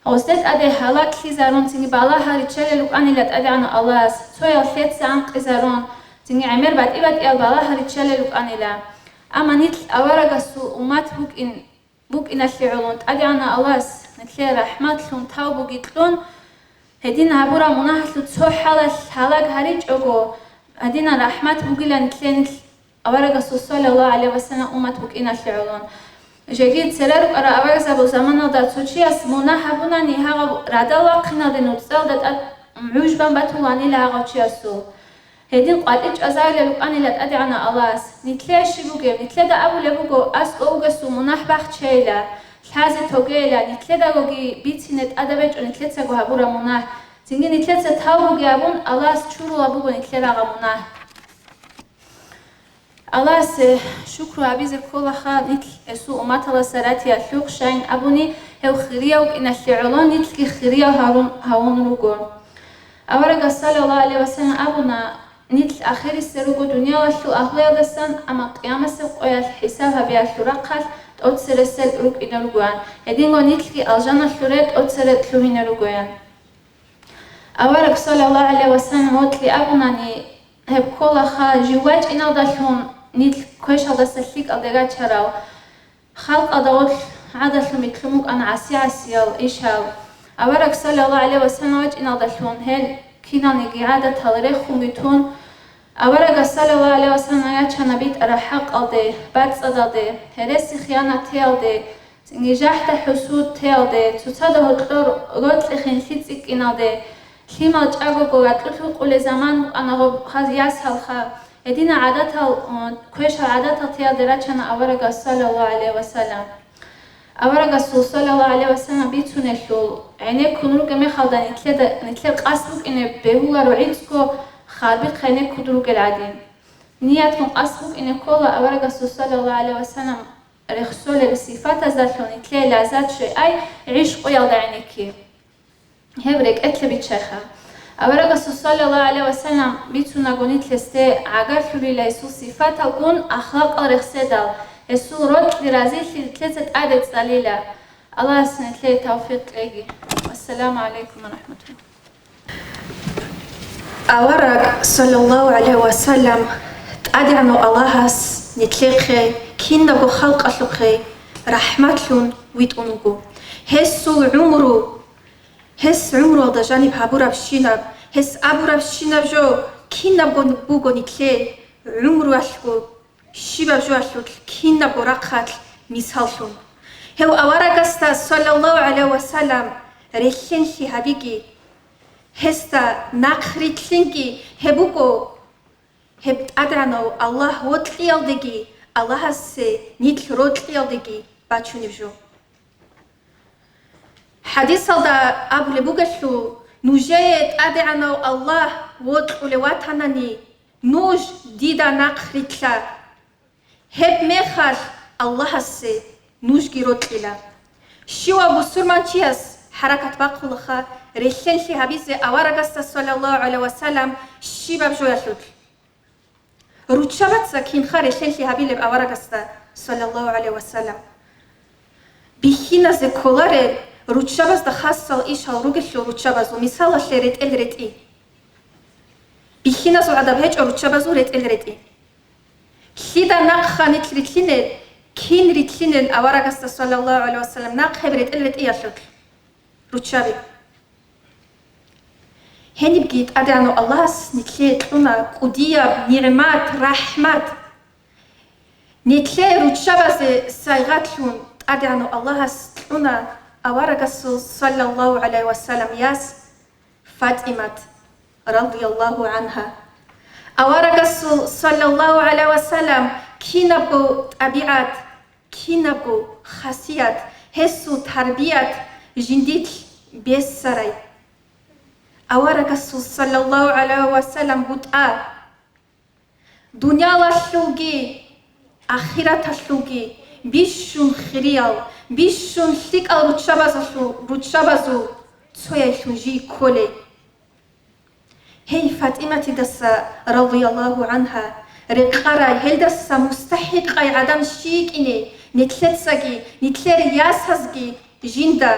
гъозде тӀаде гьалаглъизарун цинги балагь гьариччалел рукӀанила ТӀадегӀанав Аллагьас, цоял лъеца анкъизарун, цинги гӀемер батӀи-батӀиял балагь гьариччалел рукӀанила. Амма нилъ аварагасул уммат букӀин, букӀиналъе гӀолон, ТӀадегӀанав Аллагьас нилъее рахӀматлъун тавбуги кьун, гьедин гьабураб мунагьалъул цо хӀалалъ гьалаг гьаричӀого, гьадинан рахӀмат бугилан нилъее нилъ аварагасул саллаллагьу гӀалайгьи вассалам уммат букӀиналъе гӀолон. Жеги церер рукӀарал аварагзабул заманалда цо чияс мунагь гьабунани, гьагъав радал вахъиналде нуцӀалда тӀад гӀужбан батуланила гьагъав чиясул. Гьедин къватӀир чӀвазарилел рукӀанила ТӀадегӀанав Аллагьас. Нилъее щиб бугеб? Нилъеда абулеб буго, аскӀов вугесул мунагь бахчейила, лъазе тогейила, нилъедагоги бицине тӀадаб гьечӀо нилъецаго гьабураб мунагь. Цинги нилъеца тавбуги абун, Аллагьас чурулаб буго нилъер гьагъаб мунагь. Аллагьасе шукру гьабизе кколаха, нилъ гьесул умматаласа ратиялъухъ, щайин абуни, гьев хирияв вукӀиналъе гӀоло нилъги хирияв гьарун, гьавун руго. Аварагас саллаллагьу гӀалайгьи вассалам абуна, нилъ ахирисел руго дуниялалъул агьлуялдасан, амма къиямасеб къоялъ хӀисаб гьабиялъул рахъалъ тӀоцере сел рукӀине ругоян, гьединго нилъги алжаналъуре тӀоцере лъугьине ругоян. Авараг, саллаллагьу гӀалайгьи вассалам, вокьи абунани, гьеб кколаха жив вачӀиналдалъун нилъ квешалдаса лъикӀалде гачарал. Халкъалда гъорлъ гӀадалъун бикьун букӀана гӀаси-гӀасиял ишал. Авараг, саллаллагьу гӀалайгьи вассалам, вачӀиналдалъун гьел киналниги гӀадатал рехунги тун, аварагас, саллаллагьу гӀалайгьи вассалам, ячана битӀараб хӀакъалде, бацӀцӀадалде, гьереси-хиянат теялде, цинги жахӀда-хӀусуд теялде, цоцазда гьоркьор рокьи-хинлъи цӀикӀкӀиналде, лъимал чӀагого гакьулъ вукъулей заман букӀана гьаб хаз ясалха. Гьединал гӀадатал, э, квешал гӀадатал теялде рачана аварагас, саллаллагьу гӀалайгьи вассалам. Аварагасул, саллаллагьу гӀалайгьи вассалам, бицунелъул, гӀенеккун ругеб мехалда нилъеда, нилъер къасд букӀине бегьуларо гӀицӀго харбихъ гӀенеккун ругел гӀадин. Ниятгун къасд букӀине ккола аварагасул, саллаллагьу гӀалайгьи вассалам, рехсолеб сифатаздалъун нилъее лаззат щвей, ай, гӀишкъуялда гӀенекке. Гьеб рекӀелъе биччайха. Аварагасул, саллаллагьу гӀалайгьи вассалам, бицунаго нилъесде гӀагарлъулила гьесул сифаталгун ахлакъал рехседал, гьесул рокьи разилъи нилъеца тӀаде цӀалила. Аллагьас нилъее тавфикъ кьеги. Вассаламу гӀалайкум ва рахӀматуллагь. Авараг, саллаллагьу гӀалайгьи вассалам, ТӀадегӀанав Аллагьас нилъехъе, кинабго халкъалъухъе рахӀматлъун витӀун вуго. Гьесул гӀумру Гьес гӀумруялда жаниб гьабурабщинаб, гьес абурабщинаб жо кинабго буго нилъее, гӀумруялъго щибаб жоялъулъ кинабго рахъалъ мисаллъун. Гьев аварагасда, саллаллагьу гӀалайгьи вассалам, релълъинлъи гьабиги, гьесда нахърилълъинги гьеб буго, гьеб ТӀадегӀанав Аллагь вокьиялдеги, Аллагьасе нилъ рокьиялдеги бачунеб жо. ХӀадисалда абулеб бугелъул, нужее ТӀадегӀанав Аллагь вокьулев ватанани, нуж дида нахърилълъа. Гьеб мехалъ Аллагьасе нужги рокьила. Щивав бусурманчияс хӀаракат бахъулаха релълъинлъи гьабизе аварагасда, саллаллагьу гӀалайгьи вассалам, щибаб жоялъулъ. Руччабаца кинха релълъинлъи гьабилеб аварагасда, саллаллагьу гӀалайгьи вассалам. Бихьиназе кколарел руччабазда хасал ишал ругелъул руччабазул, мисалалъе, ретӀел ретӀи. Бихьиназул гӀадаб гьечӀо руччабазул ретӀел ретӀи. Лъида нахъа нилъ рилълъинел, кин рилълъинел аварагасда, саллаллагьу гӀалайгьи вассалам, нахъ гьеб ретӀел ретӀиялъулъ. Руччаби. Гьенибги ТӀадегӀанав Аллагьас нилъее кьуна кӀудияб нигӀмат, рахӀмат. Нилъее руччабазе сайгъатлъун ТӀадегӀанав Аллагьас кьуна аварагасул, саллаллагьу гӀалайгьи вассалам, яс ФатӀимат, радияллагьу гӀангьа. Аварагасул, саллаллагьу гӀалайгьи вассалам, кинабго тӀабигӀат, кинабго хасият, гьесул тарбият жиндилъ бессарай. Аварагасул, саллаллагьу гӀалайгьи вассалам, бутӀа. Дуниялалъулги ахираталъулги бищун хириял, бищун лъикӀал руччабазул, руччабазул цояйлъун жий кколей. Гьей ФатӀиматидаса, радияллагьу гӀангьа, рекъарай, гьелдаса мустахӀикъай гӀадан щий йикӀине, нилъецаги, нилъер ясазги жинда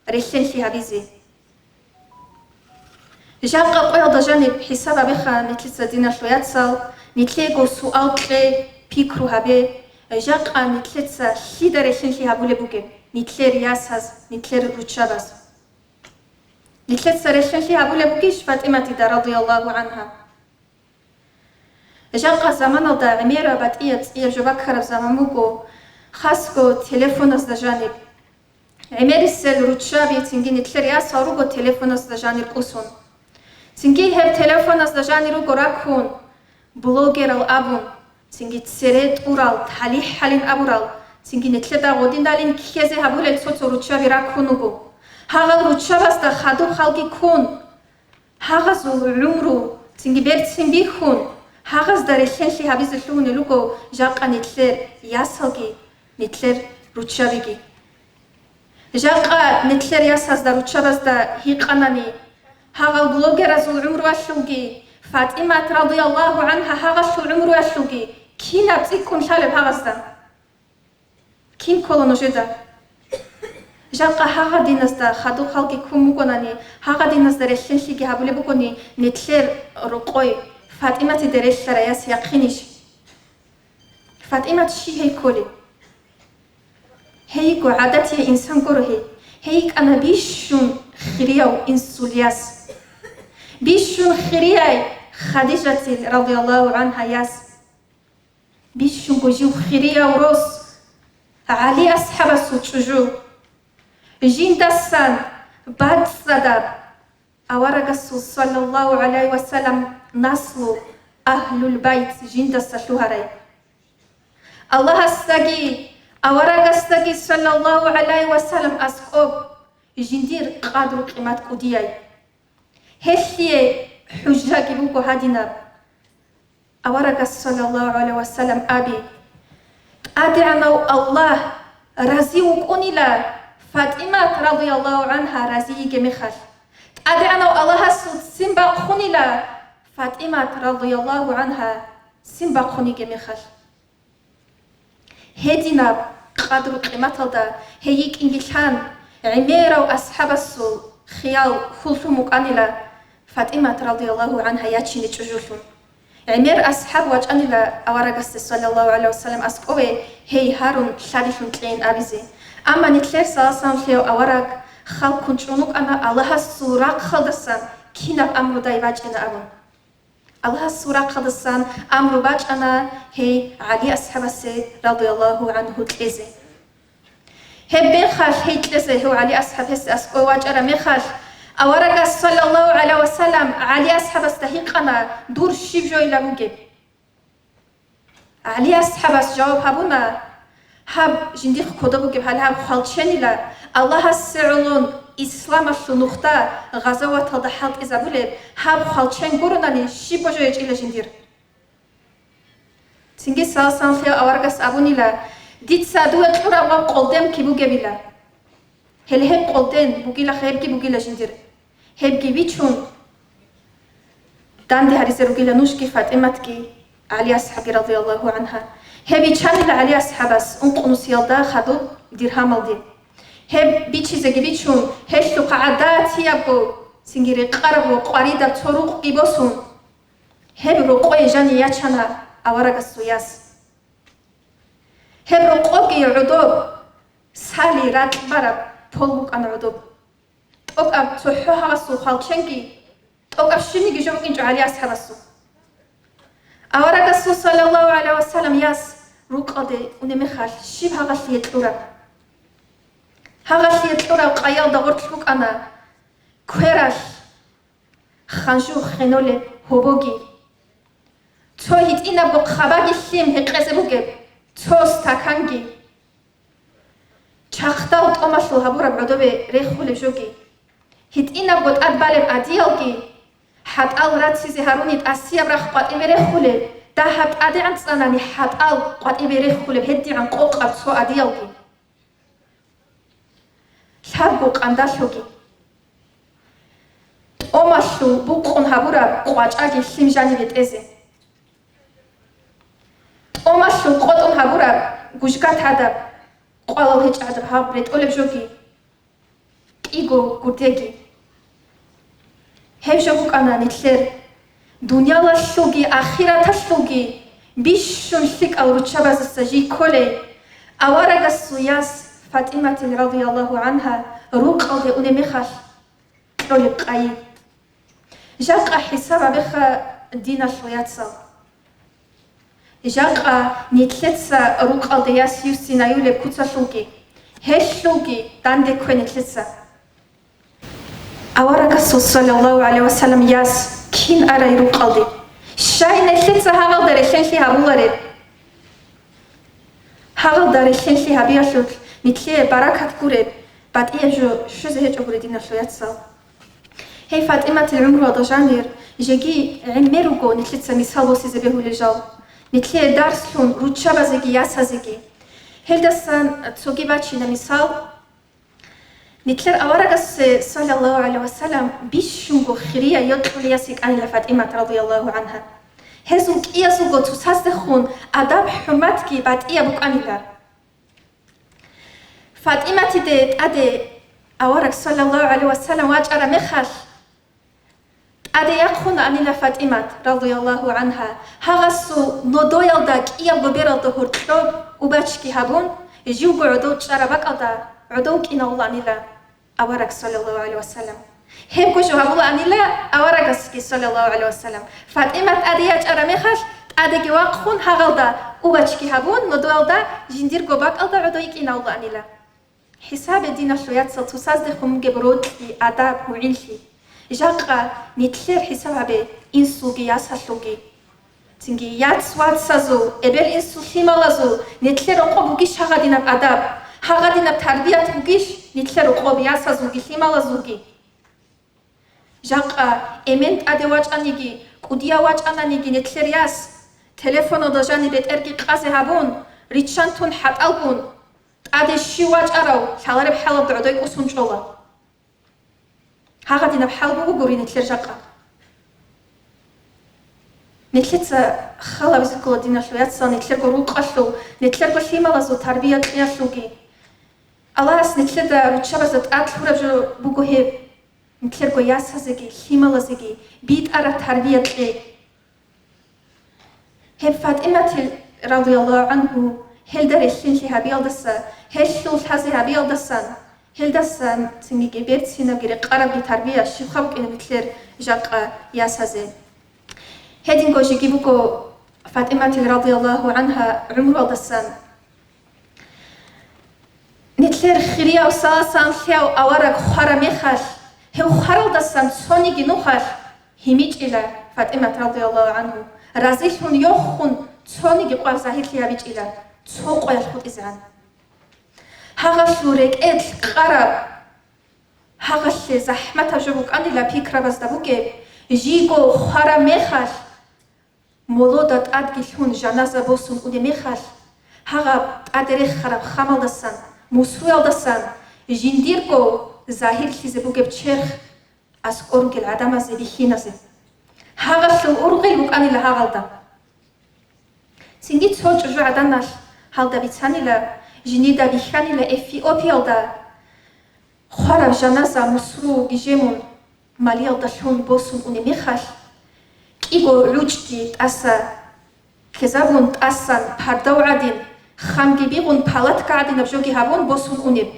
релълъинлъи гьабизе. Жакъа къоялда жаниб хӀисаб гьабеха нилъеца, диналъул яцал, нилъего суал кье, пикру гьабе, жакъа нилъеца лъида релълъинлъи гьабулеб бугеб, нилъер ясаз, нилъер руччабаз. Нилъеца релълъинлъи гьабулеб бугищ ФатӀиматида, радияллагьу гӀангьа? Жакъа заманалда гӀемераб батӀияб цӀияб жо баккараб заман буго, хасго телефоназда жаниб. ГӀемерисел руччаби, цинги нилъер ясал руго телефоназда жанир кӀусун. Цинги гьеб телефоназда жанир руго раккун, блогерал абун, цинги цере тӀурал, талихӀ гьалин абурал, цинги нилъеда гъодиналин ккезе гьабулел цо-цо руччаби раккун руго. Гьагъал руччабазда хадуб халги ккун, гьагъазул гӀумру цинги берцин бихьун, гьагъазда релълъинлъи гьабизе лъугьунел руго жакъа нилъер ясалги, нилъер руччабиги. Жакъа нилъер ясазда, руччабазда гьикъанани, гьагъал блогеразул гӀумруялъулги, ФатӀимат, радияллагьу гӀангьа, гьагъалъул гӀумруялъулги кинаб цӀикӀкӀун лъалеб гьагъазда? Кин ккола нужеда? Жакъа гьагъадиназда хадуб халги ккун бугонани, гьагъадиназда релълъинлъиги гьабулеб бугони, нилъер рокъой ФатӀиматида релълъарай яс яхъинищ? ФатӀимат щий гьей кколеб? Гьей йиго гӀадатияй инсан гуро гьей. Гьей йикӀана бищун хирияв инсул яс. Бищун хирияй Хадижатил радияллагьу гӀангьа яс. Бищунго жив хирияв рос, ГӀали асхӀабасул чӀужу. Жиндасан бацӀцӀадаб аварагасул саллаллагьу гӀалайгьи вассалам наслу, агьлул байт жиндаса лъугьарай. Аллагьасдаги аварагасдаги саллаллагьу гӀалайгьи вассалам аскӀоб жиндир къадру-къимат кӀудияй. Гьелъие хӀужжаги буго гьадинаб. Аварагас саллаллагьу гӀалайгьи вассалам аби: «ТӀадегӀанав Аллагь рази вукӀунила ФатӀимат радияллагьу гӀангьа рази йиге мехалъ. ТӀадегӀанав Аллагьасул ццин бахъунила ФатӀимат радияллагьу гӀангьа ццин бахъун йиге мехалъ». Гьединаб къадру-къиматалда гьей йикӀинги лъан, гӀемерав асхӀабасул хиял хьуллъун букӀанила ФатӀимат радияллагьу гӀангьа ячине чӀужулъун. ГӀемер асхӀаб вачӀанила аварагасде саллаллагьу гӀалайгьи вассалам аскӀове гьей гьарун лъабилъун кьейин абизе. Амма нилъер саласалам лъев авараг халккун чӀун вукӀана Аллагьасул рахъалдасан кинаб амрудай бачӀина абун. Аллагьасул рахъалдасан амру бачӀана гьей ГӀали асхӀабасе радияллагьу гӀангьу кьезе. Гьеб мехалъ гьей кьезе, гьев ГӀали асхӀаб гьесде аскӀове вачӀараб мехалъ, аварагас саллаллагьу гӀалайгьи вассалам ГӀали асхӀабасда гьикъана: «Дур щиб жойила бугеб?» ГӀали асхӀабас жаваб гьабуна: «Гьаб жиндихъ кодоб бугеб гьале гьаб хвалченила, Аллагьасе гӀолон исламалъул нухда гъазаваталда хӀалтӀизабулеб гьаб хвалчен гуронани щиб божо гьечӀила жиндир». Цинги саласалам лъев аварагас абунила: «Дица дуе кьураб гъаб къолден киб бугебила». Гьеле гьеб къолден бугила, гьебги бугила жиндир. Гьебги бичун, данде гьаризе ругила нужги ФатӀиматги ГӀали асхӀабги радияллагьу гӀангьа. Гьеб бичанила ГӀали асхӀабас ункънусиялда хадуб диргьамалде. Гьеб бичизеги бичун, гьелъухъа гӀадатиябго, цинги рекъарабго къваридаб цо рукъги босун, гьеб рокъое жани ячана аварагасул яс. Гьеб рокъоги гӀодоб, сали ракь бараб пол букӀана гӀодоб. ТӀокӀаб цохӀо гьагъасул хвалченги, тӀокӀаб щибниги жо букӀинчӀо ГӀали асхӀабасул. Аварагасул саллаллагьу гӀалайгьи вассалам яс рукъалде унеб мехалъ щиб гьагъалъие кьураб? Гьагъалъие кьураб къаялда гъорлъ букӀана квералъ ханжу хенолеб гьобоги, цо гьитӀинабго хъабаги лъим гьекъезе бугеб цо стаканги, чахъдал тӀомалъул гьабураб гӀодобе рехулеб жоги, гьитӀинабго тӀад балеб адиялги, хӀатӀал рацизе гьаруни тӀасияб рахъ къватӀибе рехулеб, дагьаб тӀадегӀан цӀанани хӀатӀал къватӀибе рехулеб гьедигӀан къокъаб цо адиялги. Лъабго къандалъуги. ТӀомалъул букъун гьабураб къвачӀаги лъим жанибе тӀезе. ТӀомалъул къотӀун гьабураб гужга тадаб, къвалал гьечӀеб гьаб ретӀолеб жоги, кӀиго гурдеги. Гьеб жо букӀана нилъер дуниялалъулги ахираталъулги бищун лъикӀал руччабазаса жий кколей, аварагасул яс ФатӀиматил радияллагьу гӀангьа рукъалде унеб мехалъ кьолеб къайи. Жакъа хӀисаб гьабеха, диналъул яцал. Жакъа нилъеца рукъалде яс юссинаюлеб куцалъулги, гьелъулги данде ккве нилъеца. Аварагасул саллаллагьу гӀалайгьи вассалам яс кин арай рукъалде? Щай нилъеца гьагъалда релълъенлъи гьабулареб? Гьагъалда релълъенлъи гьабиялъулъ нилъее баракат гуреб, батӀияб жо щвезе гьечӀо гури, диналъул яцал. Гьей ФатӀиматил гӀумруялда жанир жеги гӀемер руго нилъеца мисал босизе бегьулел жал. Нилъее дарслъун руччабазеги ясазеги. Гьелдасан цоги бачина мисал. Нилъер аварагасе, саллаллагьу гӀалайгьи вассалам, бищунго хирияй йокьулей яс йикӀанила ФатӀимат, радияллагьу гӀангьа. Гьезул кӀиязулго цоцаздехун адаб-хӀурматги батӀияб букӀанила. ПатӀиматиде тӀаде авараг, саллаллагьу гӀалайгьи вассалам, вачӀараб мехалъ, тӀаде яхъунаанила ПатӀимат, радияллагьу гӀангьа, гьагъасул нодоялда кӀиябго бералда гьоркьоб убачги гьабун, живго гӀодов чӀараб бакӀалда гӀодов кӀинаулаанила авараг, саллаллагьу гӀалайгьи вассалам. Гьебго жо гьабулаанила аварагасги, саллаллагьу гӀалайгьи вассалам. ПатӀимат тӀаде ячӀараб мехалъ, тӀадеги вахъун, гьагъалда убачги гьабун, нодоялда жиндирго бакӀалда гӀодой кӀинаулаанила. ХӀисабе, диналъул яцал, цоцаздехун бугеб рокьи, адаб, гьугӀинлъи. Жакъа нилъер хӀисаб гьабе, инсулги ясалъулги. Цинги яц-вацазул, эбел-инсул лъималазул нилъер рокъоб бугищ гьагъадинаб адаб, гьагъадинаб тарбият бугищ нилъер рокъоб ясазулги лъималазулги? Жакъа эмен тӀаде вачӀаниги, кӀудияв вачӀананиги нилъер яс, телефоналда жаниб бетӀерги къазе гьабун, риччан тун хӀатӀалгун, тӀаде щив вачӀарав лъалареб хӀалалда гӀодой кӀусун чӀола. Гьагъадинаб хӀал бугогури нилъер жакъа. Нилъеца халабизе ккола, диналъул яцал, нилъерго рукъалъул, нилъерго лъималазул тарбия кьеялъулги. Аллагьас нилъеда руччабазда тӀад лъураб жо буго гьеб. Нилъерго ясазеги лъималазеги битӀараб тарбия кье. Гьеб ФатӀиматил, радияллагьу гӀангьу, гьелда релълъинлъи гьабиялдаса, гьелъул лъазе гьабиялдасан, гьелдасан цинги берцинабги рекъарабги тарбия щибха букӀина нилъер жакъа ясазе. Гьединго жеги буго ФатӀиматил, радияллагьу гӀангьа, гӀумруялдасан. Нилъер хирияв саласан лъияв авараг хвараб мехалъ, гьев хваралдасан цониги нухалъ гьимичӀила ФатӀимат, радияллагьу гӀангьу, разилъун йохун, цониги къвар загьирлъи гьабичӀила, цо къоялъ хутӀизегӀан. Гьагъалъул рекӀелъ къараб, гьагъалъе захӀматаб жо букӀанила пикрабазда бугеб, жийго хвараб мехалъ, молода тӀадги лъун жаназа босун унеб мехалъ, гьагъаб тӀаде рехараб хамалдасан, мусруялдасан жиндирго загьирлъизе бугеб черх аскӀор ругел гӀадамазе бихьиназе. Гьагъалъул ургъел букӀанила гьагъалда. Цинги цо чӀужугӀаданалъ гьалда бицанила, жинида бихьанила Эфиопиялда хвараб жаназа мусру гижемун малиялдалъун босун унеб мехалъ, кӀиго гӀучӀги тӀаса ккезабун, тӀасан пардав гӀадин, хамги бигъун, палатка гӀадинаб жоги гьабун босун унеб.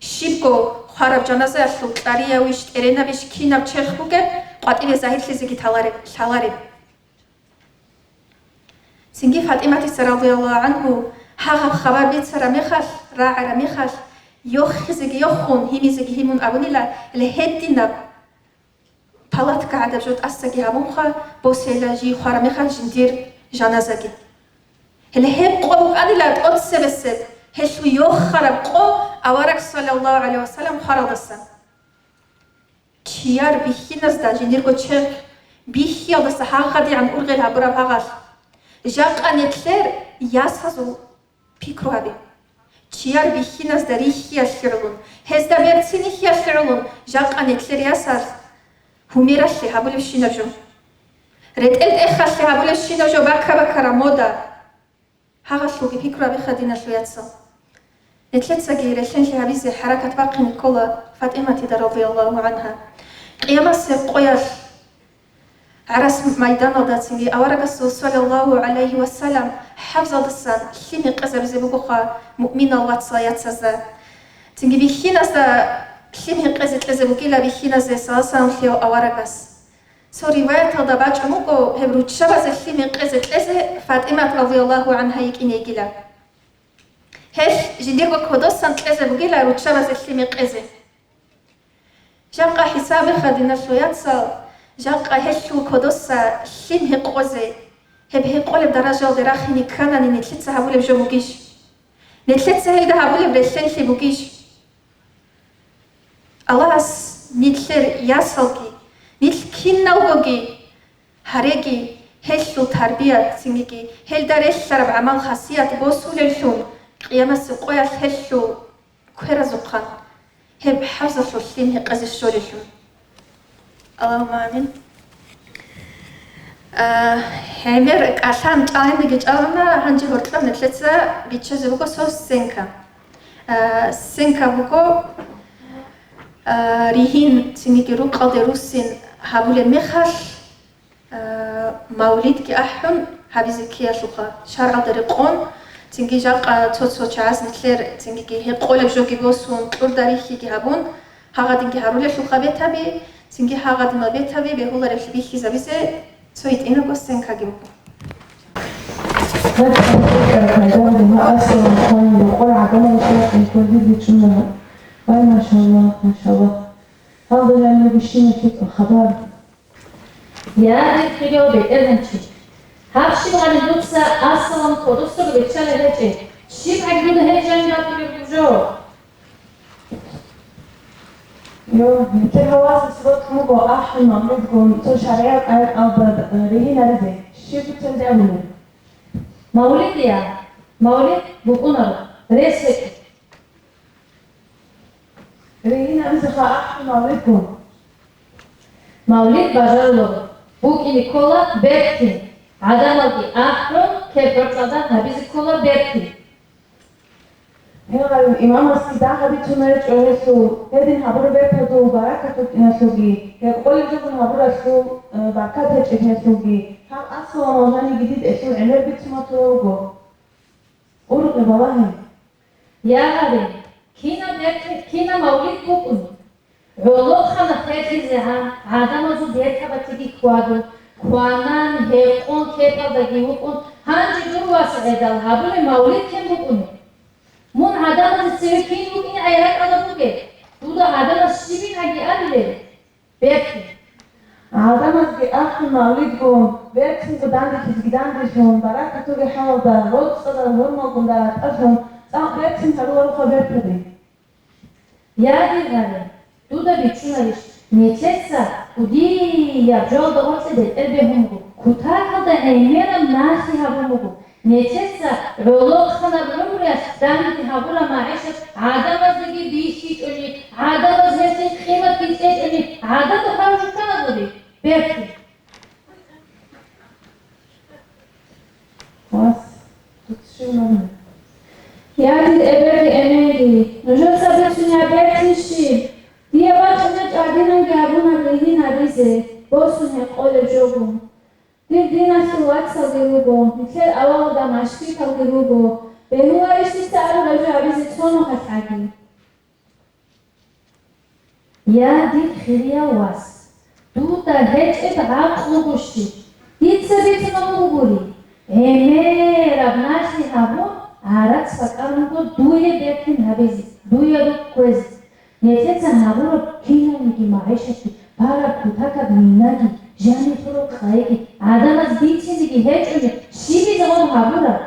Щибго хвараб жаназаялъул кьариявищ, тӀеренабищ, кинаб черх бугеб, къватӀибе загьирлъизеги талареб, лъалареб. Цинги ФатӀиматица, радияллагьу гӀангьу, гьагъаб хабар бицараб мехалъ, рагӀараб мехалъ, йохизеги йохун, гьимизеги гьимун абунила, гьединаб палатка гӀадаб жо тӀасаги гьабунха, босейила жий хвараб мехалъ жиндир жаназаги. Гьеле гьеб къо букӀанила тӀоцебесеб, гьелъул йохараб къо авараг, саллаллагьу гӀалайгьи вассалам, хваралдасан. Чияр бихьиназда жиндирго черх бихьиялдаса гьагъадигӀан ургъел гьабураб гьагъалъ. Жакъа нилъер ясазул пикру гьабе. Чияр бихьиназда рихьиялъе гӀолун, гьезда берцин рихьиялъе гӀолун, жакъа нилъер ясаз гьумералъе гьабулебщинаб жо. РетӀел-тӀехалъе гьабулебщинаб жо бакра-бакара мода. Гьагъалъулги пикру гьабиха, диналъул яцал. Нилъецаги релълъинлъи гьабизе хӀаракат бахъине ккола ФатӀиматида, радияллагьу гӀангьа. Къиямасеб къоялъ гӀарас майданалда цинги аварагасул, саллаллагьу гӀалайгьи вассалам, хӀабзалдасан лъим гьекъезабизе бугоха муъминал вацал яцазда. Цинги бихьиназда лъим гьекъезе кьезе бугила бихьиназе саласалам лъияв аварагас. Цо риваяталда бачӀун буго, гьеб руччабазе лъим гьекъезе кьезе ФатӀимат, радияллагьу гӀангьа, йикӀине йигила. Гьелъ жиндирго кодосан кьезе бугила руччабазе лъим гьекъезе. Жакъа хӀисабиха, диналъул яцал, жакъа гьелъул кодоса лъим гьекъозе, гьеб гьекъолеб даражаялде рахине кканани, нилъеца гьабулеб жо бугищ? Нилъеца гьелда гьабулеб релълъинлъи бугищ? Аллагьас нилъер ясалги, нилъ киналгоги гьареги, гьелъул тарбият цинги, гьелда релълъараб гӀамал-хасият босулеллъун, къиямасеб къоялъ гьелъул кверазухъан, гьеб хӀабзалъул лъим гьекъезе щолеллъун. Аллагьумма амин. А, гӀемер кӀалъан чӀалгӀинеги чӀалгӀана, гьанже гьоркьоб нилъеца биччазе буго цо сценка. Сценка буго, а, ригьин цинги рукъалде руссин гьабулеб мехалъ, а, мавлидги ахӀун гьабизе ккеялъулха, шаргӀалда рекъон, цинги жакъа цо-цо чагӀаз нилъер цинги гьекъолеб жоги босун, кьурда рихьиги гьабун, гьагъадинги гьарулелъулха бетаби, цинги гьагъадинал бетаби бегьулареблъи бихьизабизе цо гьитӀинаго сценкаги буго. Вай, машалла, машалла. Гьалда жаниб бищина лъикӀаб хабар. Я, дир хирияв БетӀергьанчи! Гьаб щиб гьаниб дуца ассалам кодосаго биччалеб гьечӀеб? ЩибгӀаги дуда гьеб жаниб батулеб буго жо? Йо, нилъер гьавазе сорокь буго ахӀун мавлидгун цо шаргӀияб аяталда, э, ригьинаризе. Щиб буцин дагьулеб? Мавлид я, мавлид букӀунаро, рес гьечӀо. Ригьинабизеха ахӀун мавлидгун. Мавлид бажаруларо, букӀине ккола бертин, гӀадамалги ахӀун, кеп-рокьалда гьабизе ккола бертин. Гьел гьарун имамасги дагь гьабицун речӀо гьелъул, гьедин гьабураб бертадул баракат букӀиналъулги, гьекъолеб жо гьабуралъул, э, баркат гьечӀеб гьелъулги, гьаб ассаламал жаниги дида гьелъул гӀемер бицун батулеб буго. Уркъе балагье. Я гьаре, кинаб бертин, кинаб мавлид букӀуни? ГӀолохъанаб херлъизегӀан гӀадамазул бертабатиги хьвадун, хванан, гьекъон, кепалдаги вукӀун, гьанже дур вас гӀедал гьабулеб мавлид кин букӀуни? Мун гӀадамазе цеве кин вукӀине гӀайракьалда бугеб? Дуда гӀадамаз щибин гьаги абилеб? Бертин. ГӀадамазги ахӀун мавлидгун, бертинго данделъизги данделъун, баракатулги хӀалалда, роцӀцӀадал гьурмалгун даратӀалъун, цӀакъ бертин гьарулароха бертаби. Я, дир гьаре, дуда бичунарищ, нилъеца кӀудияб жоялда гъоркье бетӀер бегьунго, кутакалда гӀемераб налъи гьабун буго, нилъеца гӀолохъанаб гӀумруялъ данде гьабураб магӀишат гӀадамаздаги бихьичӀони, гӀадамаз гьелъие къиматги кьечӀони, гӀадамал гьарулел рукканабури, бертин. Вас, тут шиман. Я, дир эбелги эменги, нужеца бицунеб бертин щиб? Дие бачӀунеб тӀадинанги абуна ригьин гьабизе, босун гьекъолеб жого. Дир диналъул вацалги руго, нилъер авалалда машгиталги руго, бегьуларищ дица абураб жо гьабизе цо нухалъ гӀаги? Я, дир хирияв вас, дуда гьечӀеб гӀакълу бугищ? Дица бицунеб бугури, гӀемераб налъи гьабун, гӀарац бакӀарун буго дуе бертин гьабизе, дуе рукъ кквезе. Нилъеца гьабураб киналниги магӀишатги, бараб кутакаб минаги, жаниб лъураб къайги, гӀадамаз бицинеги гьечӀони, щибизе гъоб гьабураб?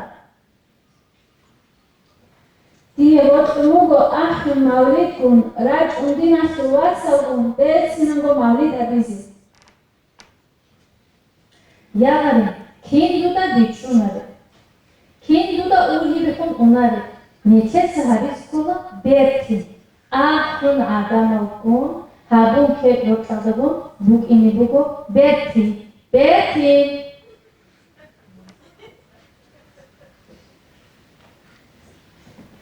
Дие бокьун буго ахӀун мавлидгун, рачӀун диналъул вацалгун, берцинанго мавлид гьабизе. Я гьаре, кин дуда бичӀчӀунареб? Кин дуда ургьибехун унареб? Нилъеца гьабизе ккола бертин. АхӀун гӀадамалгун, гьабун кеп-рокьалдагун букӀине буго бертин. Бертин!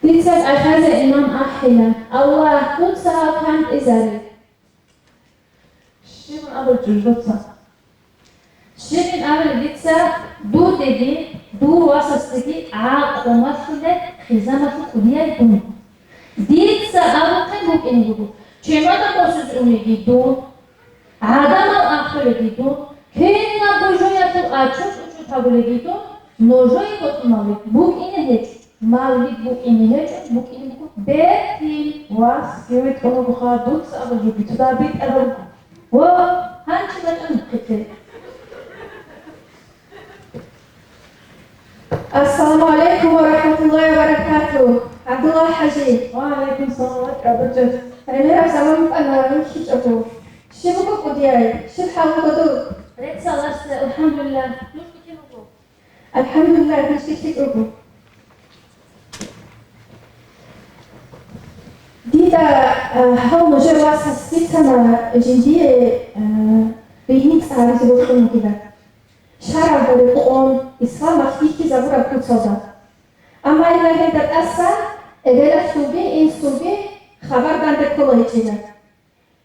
Дица кӀалъазе имам ахӀила. Аллагь, дуца гьал кантӀизаре. Щибин абураб чӀужуца? Щибин абулеб дица, дудеги, дур васасдеги гӀакълу малъулеб хизамалъул кӀудияй дун. Дица абухъе букӀине буго, чемодан босизе унеги дун, гӀадамал ахӀулеги дун, кинабго жоялъул ачӀу-чӀучӀу гьабулеги дун, нужее бокьун мавлид букӀине гьечӀо. Мавлид букӀине гьечӀо, букӀине буго бертин. Вас, киве тӀунугоха, дуца абулеб жо бицунеб битӀараб буго. Во, гьанчи бачӀана хъите. Ассаламу алейкум ва рахматуллахи ва баракатугь, ГӀабдулла хӀажи. Ва алейкум салам, вач, абуржаз. ГӀемераб заман букӀана вихьичӀого. Щиб буго кӀудияй? Щиб хӀал буго дур? Рецц Аллагьасда, алхӀамдулиллагь. Нуж букӀин буго. АлхӀамдулиллагь, нилъги лъикӀ руго. Дида, а, гьав нужер васас бицана, жиндие, а, ригьин цӀализе бокьун бугила. ШаргӀалда рекъон, исламалъ бихьизабураб куцалда. Амма илагьида тӀасан, Эбелалъулги инсулги хабар данде ккола гьечӀила.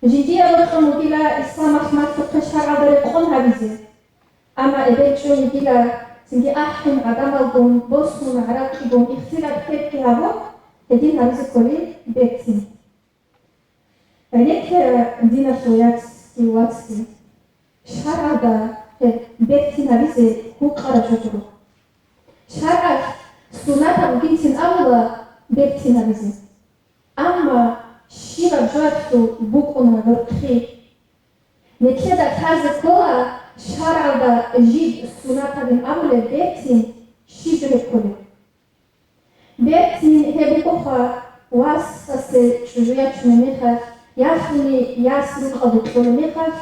Жиндие бокьун бугила исламалъ малъухъе шаргӀалда рекъон гьабизе. Амма эбел чӀун йигила, цинги ахӀун гӀадамалгун, босун гӀаракьигун ихтилат ккеги гьабун, гьедин гьабизе кколин берцин. Гьеле, диналъул яцги вацги, шаргӀалда гьеб берцин гьабизе гьукъараб жо гуро. ШаргӀалъ суннатаб бугинцин абула берцин гьабизе. Амма щибаб жоялъул букӀуна гӀурхъи. Нилъеда лъазе ккола шаргӀалда жиб суннатабин абулеб берцин щиб жо гьеб кколеб. Берцин гьеб бугоха, васасе чӀужу ячунеб мехалъ, ялъуни яс рукъалде кьолеб мехалъ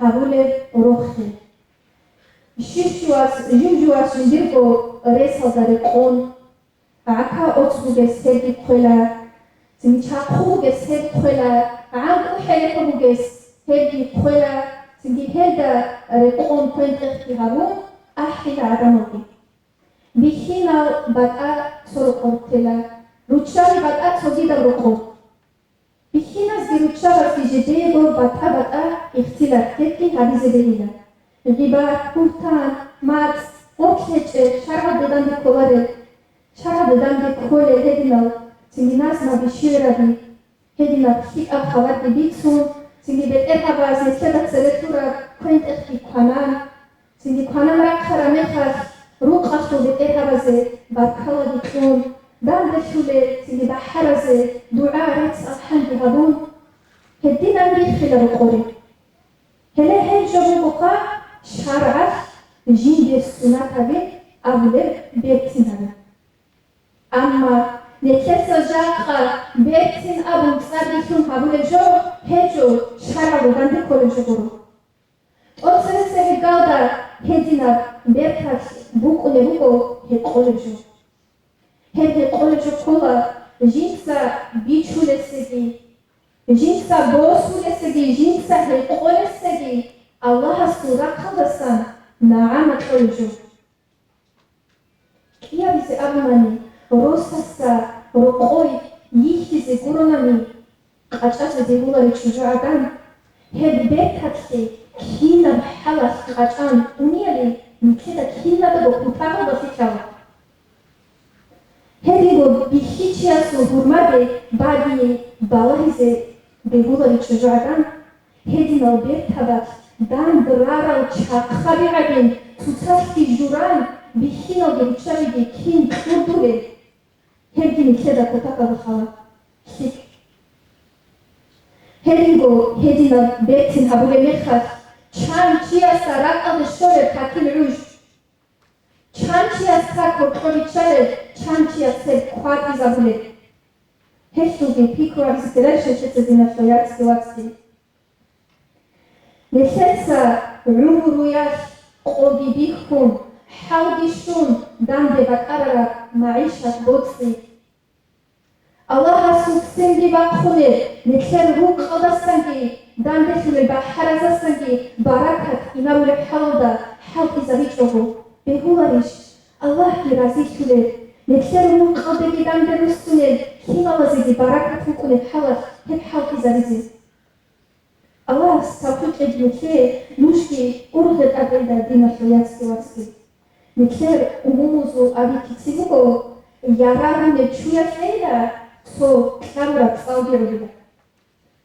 гьабулеб рохел. Щив-щивас жив-живас жиндирго ресалда рекъон, гӀака оц бугес гьебги хъвела, цинги чахъу бугес гьеб хъвела, гӀанкӀу хӀелеко бугес гьебги хъвела, цинги гьелда рекъон квен-тӀехги гьабун, ахӀила гӀадамалги. Бихьинал батӀа цо рокъор тела, руччаби батӀа цогидаб рокъор. Бихьиназги руччабазги жидеего батӀа-батӀа ихтилат ккеги гьабизе бегьила. Гъибат, бугьтан, мацӀ, гъорлъ гьечӀеб, шаргӀалде данде кколареб, шаргӀалде данде кколел гьединал цинги назмаби, шигӀраби, гьединаб лъикӀаб хабарги бицун, цинги бетӀергьабаз нилъеда цере лъураб квен-тӀехги кванан, цинги кванан рахъараб мехалъ, рукъалъул бетӀергьабазе баркалаги кьун, данделъулел цинги бахӀаразе дугӀа, рецц-алхӀамги гьабун, гьединан бихьила рокъоре. Гьеле гьеб жо бугоха шаргӀалъ жинде суннатаби абулеб берцин гьаби. Амма нилъеца жакъа берцин абун цӀар бихьун гьабулеб жо гьечӀо, шаргӀалда данде кколеб жо гуро. ТӀоцебесеб гьебгалда гьединаб берталъ букӀунеб буго гьекъолеб жо. Гьеб гьекъолеб жо ккола жинца бичулесеги, жинца босулесеги, жинца гьекъолесеги Аллагьасул рахъалдасан нагӀана кьолеб жо. КӀиабизе абунани, росаса рокъой йихьизе гуронани, къачӀазе бегьуларел чӀужугӀадан, гьеб берталъе кинаб хӀалалъ къачӀан унеяли, нилъеда кинабго хутӀаралдалъи лъала. Гьединго бихьичиясул гьурмаде багьи балагьизе бегьуларел чӀужугӀадан, гьединал бертабалъ данде рарал чахъаби гӀадин, цоцалъги журан, бихьиналги руччабиги кин кьурдулел, гьебги нилъеда кутакаб хала лъикӀ. Гьединго гьединаб берцин гьабулеб мехалъ, чан чиясда ракӀалде щолеб какил гӀуж. Чан чияс как гьоркьоб биччалеб, чан чияс гьеб кватӀизабулеб. Гьелъулги пикру гьабизе ккеларищ нилъеца, диналъул яцги вацги? Нилъеца гӀумруялъ къоги бихьун, хӀалги щун, данде бакӀарараб магӀишат боцӀи. Аллагьасул ццинги бахъунеб, нилъер рукъалдасанги данделъулел бахӀаразасанги баракат инарулеб хӀалалда хӀалтӀизабичӀого, бегьуларищ Аллагьги разилъулел, нилъер рукъалдеги данде руссунел лъималазеги баракат букӀунеб хӀалалъ гьеб хӀалтӀизабизе? Аллагьас тавфикъ кьеги нилъее, нужги ургъе тӀадегӀан, диналъул яцги вацги. Нилъер умумузул абикьцин буго, ярагъунеб чуялъ гӀейила, цо кьабураб цӀалги гӀолила.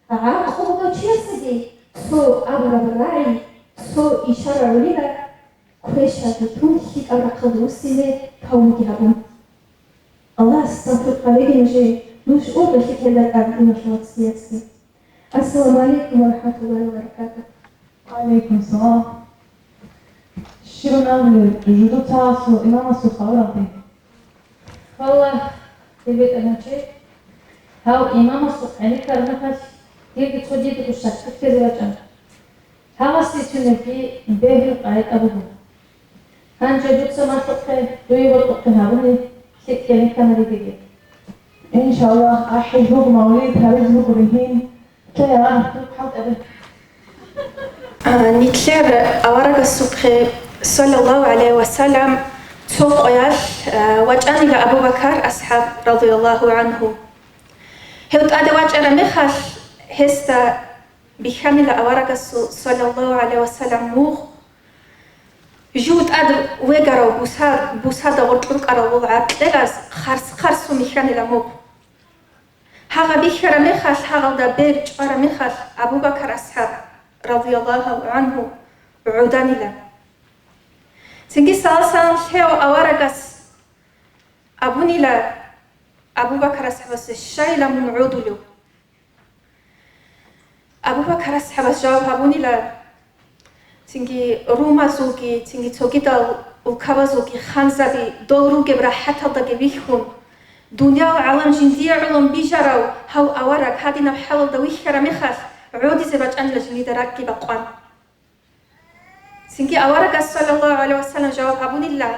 ГӀакълу бугев чиясдаги цо абураб рагӀи, цо ишара гӀолила, квешалъе тун лъикӀаб рахъалде руссине тавбуги гьабун. Аллагьас тавфикъ кьабеги нужее, нуж ургъелъе ккелда тӀад, диналъул вацги яцги. Ассаламу гӀалайкум ва рахӀматуллагьи ва баракатугь. Ва гӀалайкум салам. Щиб абулеб жугьутӀалъул имамасул хабаралде? Валлагь, БетӀергьанчи, гьав имамасухъ гӀенеккараб мехалъ, дирги цо дидаго щаклъи ккезе бачӀана. Гьавасде цинги бегьул къагӀида буго. Гьанже дуца малъухъе, дуе бокьухъе гьабуни, лъикӀ гӀенекканариги. Иншаллагь, ахӀи буго мавлид, гьабизе буго ригьин. Цо ярагъ хӀалтӀабе. А, нилъер аварагасухъе, саллаллагьу гӀалайгьи ва саллам, Цо къоялъ, э, вачӀанила Абу Бакар асхӀаб, радияллагьу гӀангьу. Гьев тӀаде вачӀараб мехалъ, гьесда бихьанила аварагасул, саллаллагьу гӀалайгьи ва саллам, мугъ. Жув тӀад вегарав буса-, бусада гъоркь рукӀарал гӀаркьелаз харс-харсун бихьанила мугъ. Гьагъа бихьараб мехалъ, гьагъалда бер чӀвараб мехалъ, Абу Бакар асхӀаб, радияллагьу гӀангьу, гӀоданила. Цинги салам-салам лъев аварагас абунила Абу Бакар асхӀабасе: «Щайила мун гӀодулев?» Абу Бакар асхӀабас жаваб гьабунила, цинги румазулги, цинги цогидал улкабазулги ханзаби дол ругеб рахӀаталдаги вихьун, дуниял гӀалам жиндие гӀолон бижарав гьав авараг гьадинаб хӀалалда вихьараб мехалъ, гӀодизе бачӀанила жиндида ракӀги бакъван. Цинги аварагас, саллаллагьу гӀалайгьи ва саллам, жаваб гьабунила: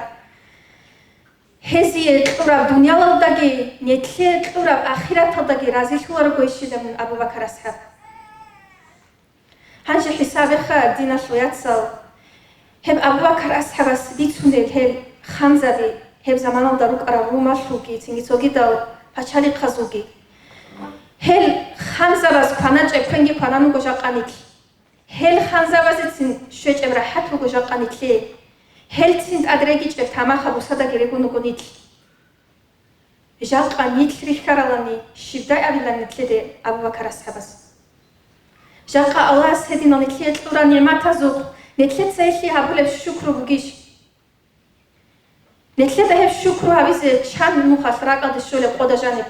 «Гьезие кьураб дуниялалдаги, нилъее кьураб ахираталдаги разилъуларого ищила мун, Абу Бакар асхӀаб». Гьанже хӀисабеха, диналъул яцал, гьеб Абу Бакар асхӀабас бицунел гьел ханзаби, гьеб заманалда рукӀарал румалъулги, цинги цогидал пачалихъазулги. Гьел ханзабаз кваначӀеб квенги кванан вуго жакъа нилъ. Гьел ханзабазецин щвечӀеб рахӀат буго жакъа нилъее. Гьелцин тӀад регичӀеб тамахаб бусадаги регун вуго нилъ. Жакъа нилъ рихьаралани, щибдай абилан нилъеде Абу Бакар асхӀабас? Жакъа Аллагьас гьединал нилъее кьурал нигӀматазухъ нилъеца гьелъие гьабулеб щукру бугищ? Нилъеда гьеб щукру гьабизе чан нухалъ ракӀалде щолеб къода жаниб?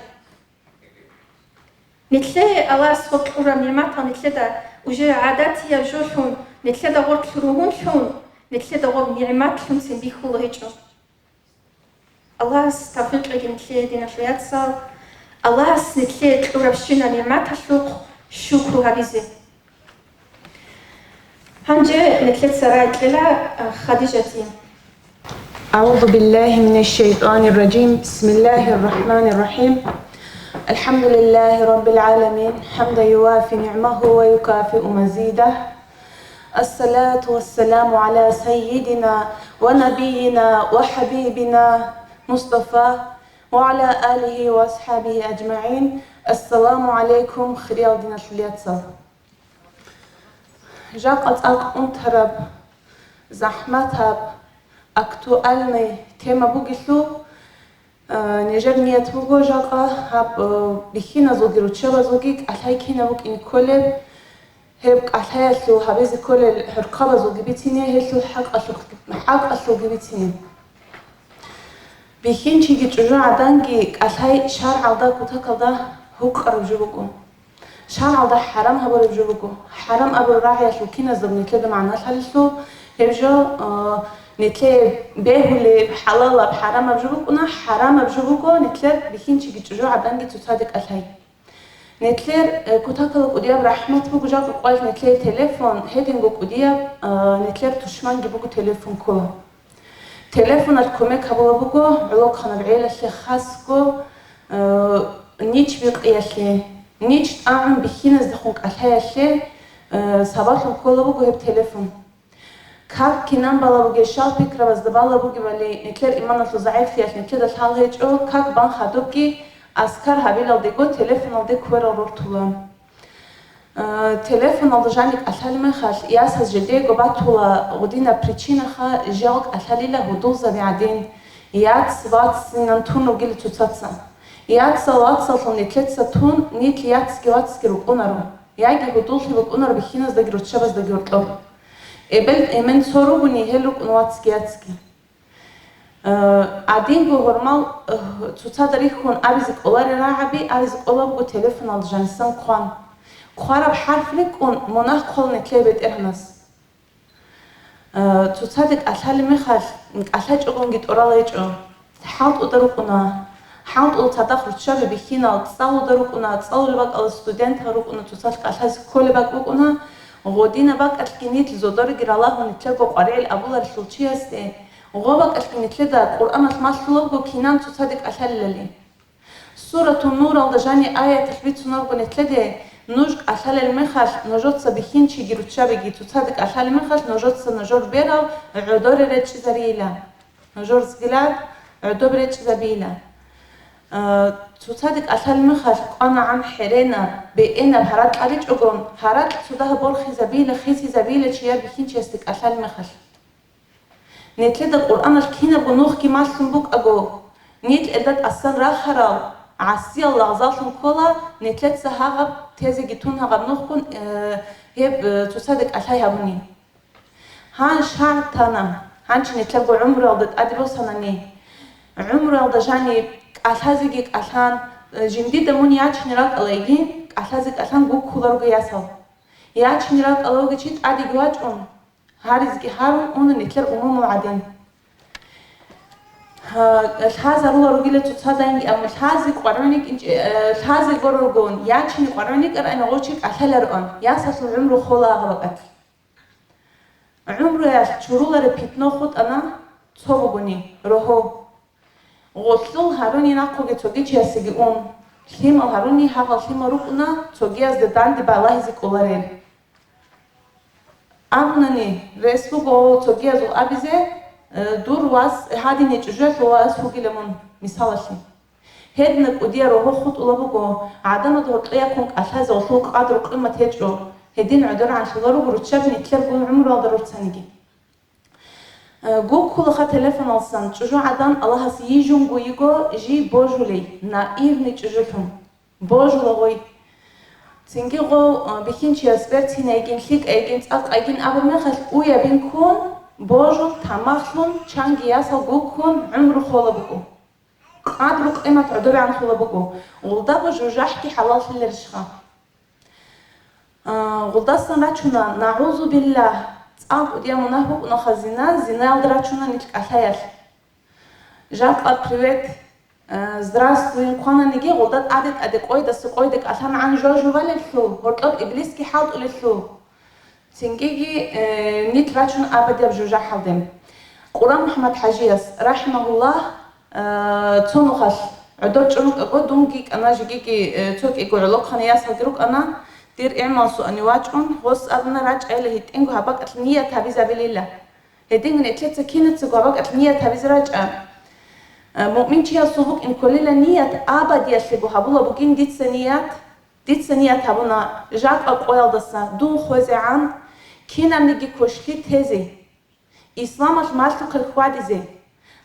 Нилъее Аллагьас гьоркьураб нигӀматал нилъеда уже гӀадатияб жолъун, нилъеда гъорлъ ругьунлъун, нилъеда гъоб нигӀматлъунцин бихьулеб гьечӀо. Аллагьас тавфикъ кьеги нилъее, диналъул яцал, Аллагьас нилъее кьурабщинаб нигӀматалъухъ щукру гьабизе. Гьанже нилъеца рагӀи кьела, а, Хадижатие. أعوذ بالله من الشيطان الرجيم. بسم الله الرحمن الرحيم. الحمد لله رب العالمين. حمدا يوافي نعمه ويكافئ مزيده. الصلاة والسلام على سيدنا ونبينا وحبيبنا مصطفى وعلى آله وأصحابه أجمعين. السلام عليكم, хириял диналъул яцал. Жакъа цӀакъ унтараб, захӀматаб, актуальный тема бугелъул, э, нижер ният буго жакъа гьаб, э, бихьиназулги руччабазулги кӀалъай кинаб букӀине кколеб, гьеб кӀалъаялъул гьабизе кколел хӀурхъабазулги бицине, гьелъул хӀакъалъулъ-, хӀакъалъулги бицине. Бихьинчиги чӀужугӀаданги кӀалъай шаргӀалда кутакалда гьукъараб жо буго. ШаргӀалда хӀарам гьабураб жо буго. ХӀарам абураб рагӀиялъул киназдаго нилъеда магӀна лъалелъул, гьеб жо, а, нилъее бегьулеб, хӀалалаб, хӀарамаб жо букӀуна, хӀарамаб жо буго нилъер бихьинчиги чӀужугӀаданги цоцаде кӀалъай. Нилъер, э, кутакалда кӀудияб рахӀмат буго жакъа къоялъ нилъее телефон, гьединго кӀудияб, а, нилъер тушманги буго телефон ккола. Телефоналъ кумек гьабула буго гӀолохъанаб гӀелалъе хасго, э, нич бикъиялъе, нич тӀагӀун бихьиназдехун кӀалъаялъе, э, сабаблъун ккола буго гьеб телефон. Как кинан бала бугеб, щал пикрабазда бала бугебали, нилъер иманалъул загӀиплъиялъ нилъеда лъал гьечӀо, как бан хадубги, аскар гьабилалдего телефоналде кверал рортула. Э, телефоналда жаниб кӀалъалеб мехалъ, ясаз жидего батула гъудинаб причинаха, жал кӀалъалила гьудулзаби гӀадин, яц-ваццинан тун ругила цоцаца. Яцал-вацаллъун нилъеца тун, нилъ яцги-вацги рукӀунаро, яги гьудуллъи букӀунаро бихьиназдаги руччабаздаги гьоркьоб. Эбел-эмен цо ругони, гьел рукӀун вацги-яцги. Э, гӀадинго гьурмал, э, цоцазда рихьун абизе кӀоларел рагӀаби, абизе кӀола буго телефоналда жанисан хъван. Хъвараб хӀарп рикӀкӀун мунагь хъвала нилъее БетӀергьанас. Э, цоцаде кӀалъалеб мехалъ, кӀалъачӀогонги тӀурал гьечӀо. ХӀалтӀуда рукӀуна. ХӀалтӀул цадахъ руччаби бихьинал, цӀалуда рукӀуна, цӀалулеб бакӀалда студентал рукӀуна, цоцалъ кӀалъазе кколеб бакӀ букӀуна, гъодинаб бакӀалъги нилъ зодореги ралагьун нилъерго къваригӀел абуларелъул чиясде, гъо бакӀалъги нилъеда Къуръаналъ малъулебго кинан цоцаде кӀалъалелали. Суратун Нуралда жани аяталъ бицунебго нилъеде, нуж кӀалъалел мехалъ, нужеца бихьинчиги руччабиги цоцаде кӀалъалел мехалъ, нужеца нужер берал гӀодоре речӀчӀизарейила. жур взгляд, гӀодоб речӀчӀизабийила. Э, цоцаде кӀалъалеб мехалъ кӀванагӀан хӀеренаб, бегӀенаб гьаракь кьаричӀогон, гьаракь цо дагьаб борхизабийила, хисизабийила чияр бихьинчиясде кӀалъалеб мехалъ. Нилъеда Къуръаналъ кинабго нухги малъун букӀаго, нилъ элда тӀасан рахарал, гӀасиял лагъзаллъун ккола, нилъеца гьагъаб тезеги тун гьагъаб нухгун, э, гьеб, э, цоцаде кӀалъай гьабуни. Гьанж гьанг тана, гьанчи нилъерго гӀумруялда тӀаде босанани, гӀумруялда жаниб кӀалъазеги кӀалъан, э, жиндида мун ячине ракӀалайги, кӀалъазе кӀалъан гуккуларого ясал. Ячине ракӀалавги чи тӀадеги вачӀун, гьаризги гьарун уна нилъер умумул гӀадин. Гьа, лъазарула ругила цоцадайинги, амма лъази къваригӀун йикӀинчӀ-, э, лъази гуроргун, ячине къваригӀун йикӀарайна гъов чи кӀалъалароан, ясалъул гӀумру хола гьаб бакӀалъ. ГӀумруялъ чурулареб питно хутӀана, цо бугони, рогьо. Гъолъул гьаруни нахъуги цоги чиясеги ун, лъимал гьаруни гьагъал лъимал рукӀуна цогиязда данде балагьизе кӀоларел. Абунани, рес буго цогиязул абизе, э, дур вас гьадине чӀужуялъул вас вугила мун, мисалалъе. Гьедина кӀудиял рогьо хутӀула буго, гӀадамазда гьоркьояккун кӀалъазе гъолъул къадру-къимат гьечӀо, гьедин гӀодоргӀанлъула руго руччаби нилъерго гӀумруялда рорцаниги. Э, гуккулаха телефоналсан, чӀужугӀадан Аллагьас йижунго йиго жий божулей, наивный чӀужулъун. Божула гъой. Цинги гъов, э, бихьинчияс берцинайгин, лъикӀайгин, цӀакъайгин абун мехалъ уябин ккун, божун, тамахлъун, чанги ясал гуккун гӀумру хола буго. Къадру-къимат гӀодоригӀанлъула буго. Гъулдаго жужахӀги хӀалаллъиларищха? А, гъулдасан рачуна, нагӀузубиллагь, цӀакъ кӀудияв мунагь букӀунаха зина, зинаялда рачуна нилъ кӀалъаялъ. Жакъа привет, а, здравствуй хъвананиги, гъулда тӀаде-тӀаде къойдаса къойде кӀалъангӀан жо-жувалелъул, гьоркьоб иблисги хӀалтӀулелъул. Цингиги, э, нилъ рачун абадияб жужахӀалде. Къуран МухӀаммад ХӀажияс, рахӀимагьуллагь, э, цо нухалъ гӀодор чӀун рукӀаго, дунги кӀана, жигиги, э, цо кӀиго гӀолохъанай ясалги рукӀана, дир гӀемал суани вачӀун, гъос абуна, рачӀайила гьитӀинго гьаб бакӀалъ ният гьабизабилила. Гьединго нилъеца кинацаго гьаб бакӀалъ ният гьабизе рачӀа. Э, муъминчиясул букӀин кколила ният, абадиялъего гьабула бугин дица ният. Дица ният гьабуна жакъа къоялдаса дун хвезегӀан кинабниги квешлъи тезе, исламалъ малъухъе хьвадизе,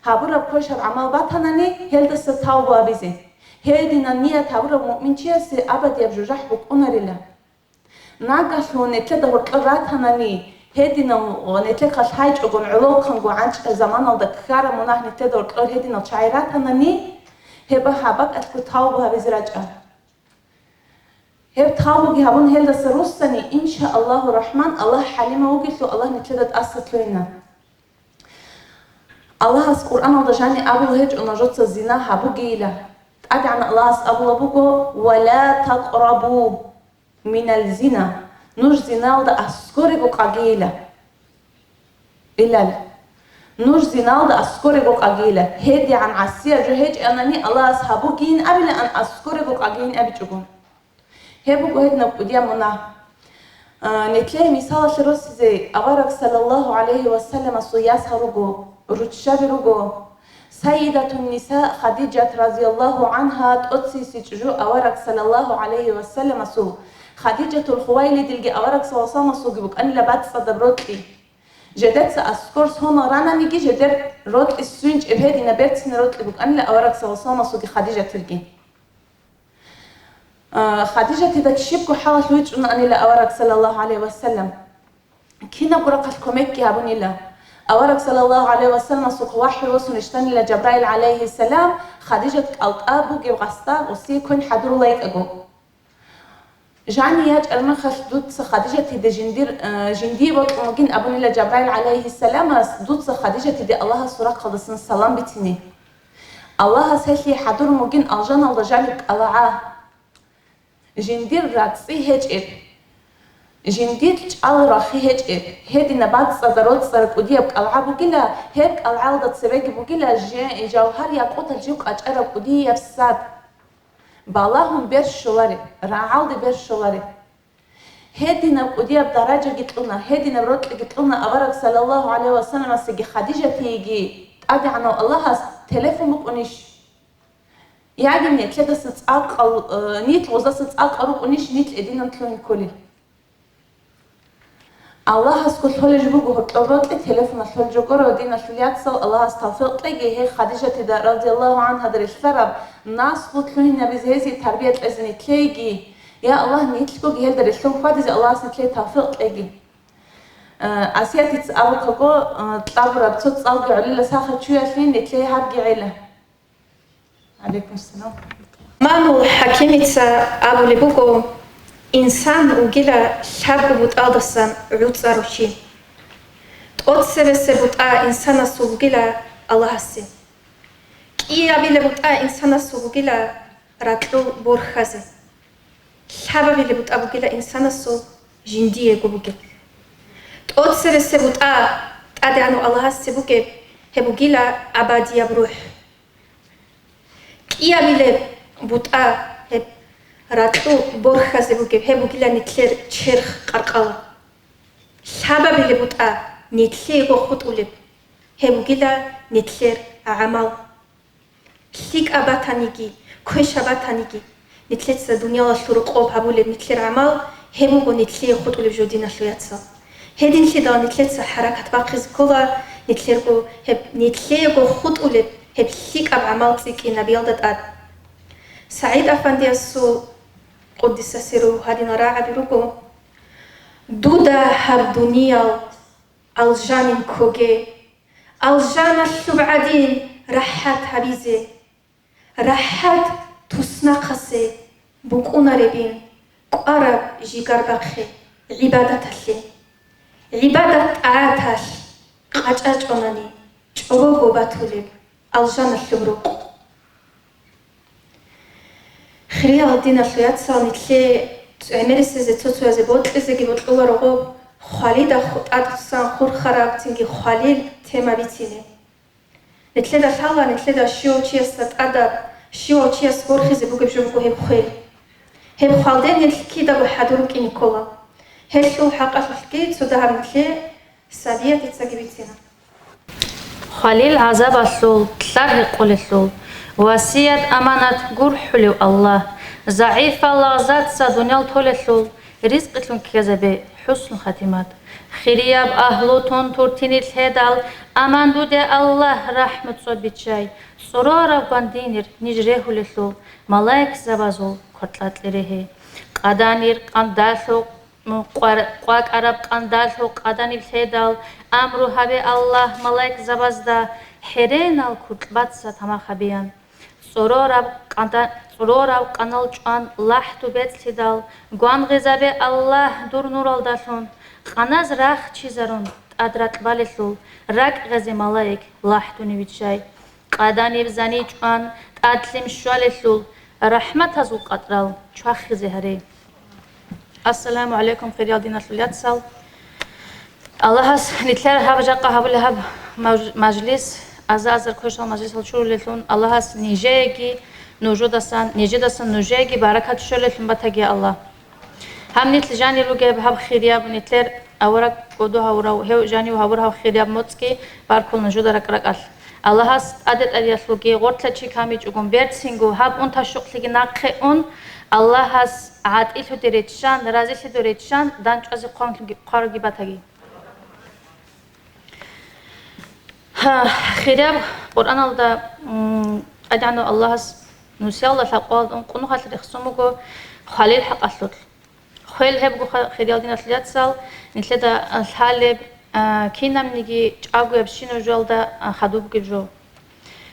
гьабураб квешаб гӀамал батанани, гьелдаса тавбу абизе. Гьединан ният гьабураб муъминчиясе абадияб жужахӀ букӀунарила. Нагагьлъун нилъеда гьоркьор ратанани, гьединав ва нилъехъа лъайчӀогон гӀолохъанго гӀанчӀкӀал заманалда ккараб мунагь нилъеда гьоркьор гьединал чагӀи ратанани, гьеб гьаб бакӀалъго тавбу гьабизе рачӀа. Гьеб тавбуги гьабун гьелдаса руссани, иншааллагьу рахман, Аллагь хӀалимав вугелъул Аллагь нилъеда тӀаса лъугьина. Аллагьас Къуръаналда жани абулеб гьечӀо нужеца зина гьабугейилан. ТӀадегӀан Аллагьас абулеб буго: «Ва ла такърабу минал зина», нуж зиналда аскӀорего къагейилан. Илал. Нуж зиналда аскӀорего къагейилан. ГьедигӀан гӀасияб жо гьечӀанани Аллагьас гьабугейин абилаан аскӀорего къагейин абичӀого. Гьеб буго гьединаб кӀудияб мунагь. А, нилъее мисалалъе росизе, авараг саллаллагьу гӀалайгьи ва салламасул ясал руго, руччаби руго. Сайидатун ниса Хадижат разияллагьу гӀангьа, тӀоцебесеб чӀужу авараг саллаллагьу гӀалайгьи ва салламасул, Хадижатул Хувайлидилги авараг саллаллагьу гӀалайгьи ва салламасулги букӀанила бацӀцӀадаб рокьи. Жидеца аскӀор соналъ рананиги, жидер рокьи свинчӀеб гьединаб берцинаб рокьи букӀанила авараг саллаллагьу гӀалайгьи ва салламасулги Хадижатилги. А, Хадижатида щибго хӀалалъ вичӀчӀунаанила авараг саллаллагьу гӀалайгьи ва саллам. Кинабго рахъалъ кумекги гьабунила. Авараг саллаллагьу гӀалайгьи ва салламасухъе вахӀю росун рещтӀанила Жабраил гӀалайгьиссалам, Хадижат кӀалтӀа бугеб гъасда гъосие квен хӀадурулайикӀаго. Жани ячӀараб мехалъ дуца Хадижатиде жиндир, э, жиндие бокьун вугин абунила Жабраил гӀалайгьиссаламас, дуца Хадижатиде Аллагьасул рахъалдасан салам бицине. Аллагьас гьелъие хӀадурун вугин алжаналда жаниб кӀалагӀа. Жиндир рацӀцӀи гьечӀеб, жиндир чӀалал рахи гьечӀеб, гьединаб бацӀцӀадаб роцӀцӀараб кӀудияб кӀалагӀа бугила, гьеб кӀалагӀалда цебеги бугила же-, жавгьар-якъуталъ жив къачӀараб кӀудияб сад. Балагьун бер щолареб, рагӀалде бер щолареб. Гьединаб кӀудияб даражаги кьуна, гьединаб рокьиги кьуна авараг саллаллагьу гӀалайгьи ва салламасеги Хадижатиеги, ТӀадегӀанав Аллагьас телефон букӀунищ? Яги нилъедаса цӀакъал, э, нилъ гъозаса цӀакъал рукӀунищ нилъ гьединан лъугьин кколел? Аллагьасго лъолеб жо буго гьоркьоб рокьи телефоналъул жо гуро, диналъул яцал, Аллагьас тавфикъ кьеги, гьей Хадижатида радияллагьу гӀанхада релълъараб наслу лъугьинабизе, гьезие тарбия кьезе нилъееги. Я Аллагь, нилъго гьелда релълъун хьвадизе Аллагьас нилъее тавфикъ кьеги. Э, Асиятица абухъаго, э, кьабураб цо цӀалги гӀолила сахаб чуялъин нилъее гьабги гӀела. Алейкум салам. Манул ХӀакимица абулеб буго, инсан вугила лъабго бутӀалдасан гӀуцӀарав чи. ТӀоцебесеб бутӀа инсанасул бугила Аллагьасе. КӀиабилеб бутӀа инсанасул бугила ракьул борхьазе. Лъабабилеб бутӀа бугила инсанасул жиндиего бугеб. ТӀоцебесеб бутӀа ТӀадегӀанав Аллагьасе бугеб, гьеб бугила абадияб рухӀ. КӀиабилеб бутӀа гьеб ракьул борхьазе бугеб, гьеб бугила нилъер черх къаркъала. Лъабабилеб бутӀа нилъеего хутӀулеб, гьеб бугила нилъер гӀамал. ЛъикӀаб батаниги, квешаб батаниги, нилъеца дуниялалъул рокъоб гьабулеб нилъер гӀамал, гьеб буго нилъее хутӀулеб жо, диналъул яцал. Гьединлъидал нилъеца хӀаракат бахъизе ккола, нилъерго гьеб нилъеего хутӀулеб гьеб лъикӀаб гӀамал цӀикӀкӀинабиялда тӀад. СагӀид Афандиясул, къуддиса сирругьу, гьадинал рагӀаби руго: «Дуда гьаб дуниял алжанин ккоге, алжаналъуб гӀадин рахӀат гьабизе, рахӀат туснахъасе букӀунаребин кӀвараб жигар бахъе гӀибадаталъе. ГӀибадат-тӀагӀаталъ къачӀа чӀванани, чӀобого батулеб алжаналъуб рукъ». Хириял диналъул яцал, нилъее гӀемерисезе цо-цоязе бокьизеги бокьула рогъоб, хвалида ху-, тӀадсан хурхараб цинги хвалил тема бицине. Нилъеда лъала, нилъеда щивав чиясда тӀадаб, щивав чияс борхизе бугеб жо буго гьеб хвел. Гьеб хвалде нилъ кидаго хӀадур рукӀине ккола. Гьелъул хӀакъалъулъги цо дагьаб нилъее Сабиятицаги бицина. Хвалил гӀазабалъул, лъар гьекъолелъул, васият-аманат гурхӀулев Аллагь, загӀипал лагъзаца дуниял толелъул, ризкъилъун ккезабе хӀусну хатимат. Хирияб агьлу тун туртинилъ гьедал, аман дуде Аллагь, рахӀму цӀоб биччай, цӀорораб гвандинир ниж регьулелъул, малаикзабазул кваркьа кьере гьей. Къаданир къандалъу Къвар-, къвакӀараб къандалъул къаданилъ гьедал, амру гьабе Аллагь малаикзабазда, хӀеренал куркьбаца тамах гьабеян. ЦӀорораб къанда-, цӀорораб къанал чӀван лахӀду бецӀлъидал, гвангъизабе Аллагь дур нуралдалъун, къаназ рахчизарун тӀад ракь балелъул, ракь гъезе малаик лахӀдуни виччай. Къаданиб зани чӀван тӀадлъим щвалелъул, рахӀматазул къатӀрал чвахизе гьаре. Ассаламу гӀалайкум, хириял диналъул яцал. Аллагьас нилъер гьаб жакъа гьабулеб гьаб маж-, мажлис аза-азар квешал мажлисал чурулелъун, Аллагьас нижееги нужудасан, нижедасан нужееги баракат щолелъун батаги, Аллагь. Гьаб нилъ жанир ругеб гьаб хирияб, нилъер авараг кӀодо гьавурав, гьев жанив гьавур гьав хирияб моцӀги баркул нужуда ракӀ-ракӀалъ. Аллагьас тӀаде-тӀадеялъулги гъоркьа чи камичӀогун берцинго, гьаб унтащукълъиги нахъе ун, Аллагьас гӀатӀилъуде реччан, разилъиде реччан, дандчӀвазе хъван-, хъваруги батаги. Гьа, хиряб Къуръаналда, м, ТӀадегӀанав Аллагьас нусиялда лъабкъоялда ункънухалъ рехсон буго хвалил хӀакъалъулъ. Хвел гьебго ха-, хириял диналъул яцал, нилъеда лъалеб, а, кинабниги чӀагоябщинаб жоялда, а, хадуб бугеб жо.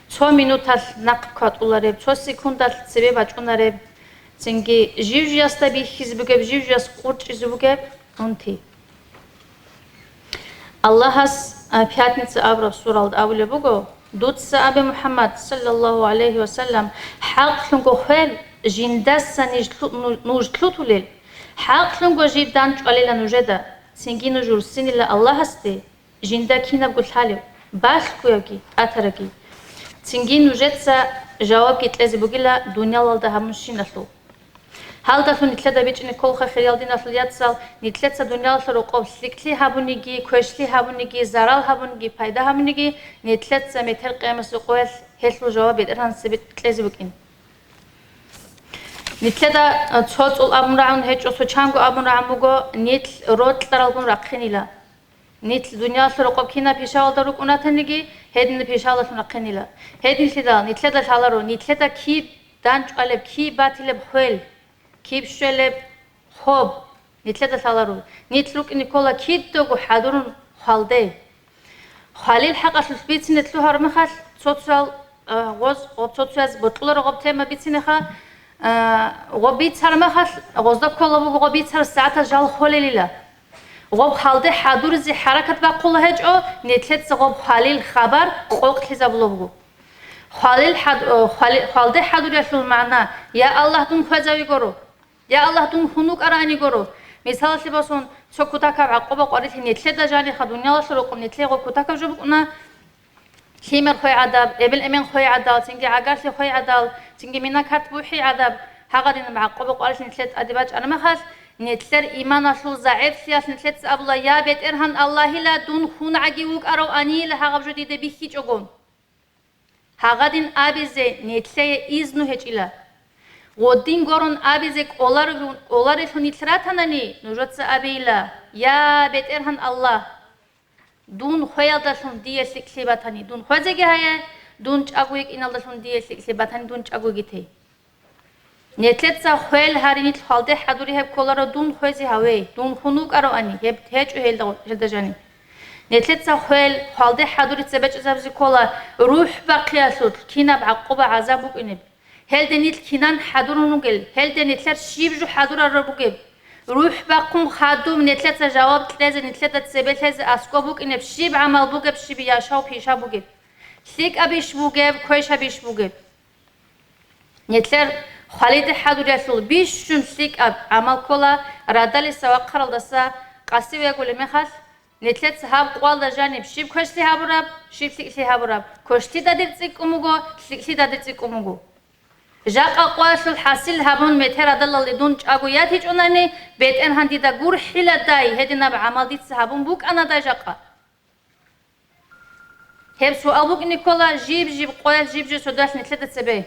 Цо минуталъ нахъ кватӀулареб, цо секундалъ цебе бачӀунареб, цинги жив-жиясда бихьизе бугеб, жив-жияс къурчӀизе бугеб унти. Аллагьас, а, Пятница абураб суралда абулеб буго: «Дуца абе, МухӀаммад, саллаллагьу гӀалайгьи ва саллам, хӀакълъунго хвел, жиндаса ниж лъу-, ну-, нуж лъутулел, хӀакълъунго жиб дандчӀвалила нужеда, цинги нуж рурсинила Аллагьасде, жинда кинабго лъалев, балъгоябги, тӀатарабги. Цинги нужеца жавабги кьезе бугила дуниялалда гьабунщиналъул». Гьалдалъун нилъеда бичӀчӀине кколаха, хириял диналъул яцал, нилъеца дуниялалъул рокъоб лъикӀлъи гьабуниги, квешлъи гьабуниги, зарал гьабуниги, пайда гьабуниги, нилъеца метер къиямасеб къоялъ гьелъул жаваб БетӀергьанасда кьезе букӀин. Нилъеда, а, цо цӀул абун рагӀун гьечӀо, цо чанго абун рагӀун буго, нилъ рокьаралгун рахъинила. Нилъ дуниялалъул рокъоб кинаб пишавалда рукӀун ратаниги, гьединаб пишавалдалъун рахъинила. Гьединлъидал нилъеда лъаларо, нилъеда киб данчӀвалеб, киб батилеб хвел, киб щвелеб хоб, нилъеда лъаларо. Нилъ рукӀине ккола кидаго хӀадурун хвалде. Хвалил хӀакъалъулъ бицине лъугьараб мехалъ, цо-цоял, а, гъоз, гъоб цо-цояз бокьуларо гъоб тема бицинеха, а, гъоб бицараб мехалъ, гъозда ккола буго гъоб бицараб сагӀаталъ жал холелила. Гъоб хвалде хӀадуризе хӀаракат бахъула гьечӀо, нилъеца гъоб хвалил хабар къокълъизабула буго. Хвалил хӀад-, о, хвали-, хвалде хӀадуриялъул магӀна: «Я Аллагь, дун хвезави горо! Я Аллагь, дун хун вукӀараани горо!» Мисалалъе босун, цо кутакаб гӀакъуба къварилъи нилъеда жаниха, дуниялалъул рокъоб нилъее гъоб кутакаб жо букӀуна, лъимер хвей гӀадаб, эбел-эмен хвей гӀадал, цинги гӀагарлъи хвей гӀадал, цинги мина-карт бухӀи гӀадаб, гьагъадинаб гӀакъуба къварилъи нилъеда тӀаде бачӀараб мехалъ, нилъер иманалъул загӀиплъиялъ нилъеца абула: «Я БетӀергьан Аллагьила, дун хун гӀаги вукӀараванила гьагъаб жо дида бихьичӀого». Гьагъадин абизе нилъее изну гьечӀила. Гъодин горун абизе кӀоларелъун, кӀоларелъун нилъ ратанани, нужеца абейила: «Я БетӀергьан Аллагь, дун хвеялдалъун дие лъикӀлъи батани, дун хвезеги гьае, дун чӀаго йикӀиналдалъун дие лъикӀлъи батани, дун чӀаго йигите». Нилъеца хвел гьари нилъ хвалде хӀадури гьеб кколаро дун хвезе гьаве, дун хун вукӀаравани, гьеб гьечӀо гьелда, гьелда жаниб. Нилъеца хвел хвалде хӀадури цебечӀезабизе ккола рухӀ бахъиялъулъ кинаб гӀакъуба-гӀазаб букӀинеб. Гьелде нилъ кинан хӀадурун ругел, гьелде нилъер щиб жо хӀадурараб бугеб? РухӀ бахъун хадуб нилъеца жаваб кьезе, нилъеда цебе лъезе аскӀоб букӀинеб, щиб гӀамал бугеб, щиб яшав-пишав бугеб? ЛъикӀабищ бугеб, квешабищ бугеб? Нилъер хвалиде хӀадуриялъул бищун лъикӀаб гӀамал ккола радалиса вахъаралдаса къаси вегулеб мехалъ, нилъеца гьаб къоялда жаниб щиб квешлъи гьабураб, щиб лъикӀлъи гьабураб, квешлъида дир цӀикӀкӀун буго, лъикӀлъида дир цӀикӀкӀун буго. Жакъа къоялъул хӀасил гьабун метер гӀадалалде дун чӀаго ятичӀунани, БетӀергьан дида гурхӀила дай, гьединаб гӀамал дица гьабун букӀана дай жакъа. Гьеб суал букӀине ккола жиб-жиб къоялъ, жиб-жиб сордоялъ нилъеда цебе.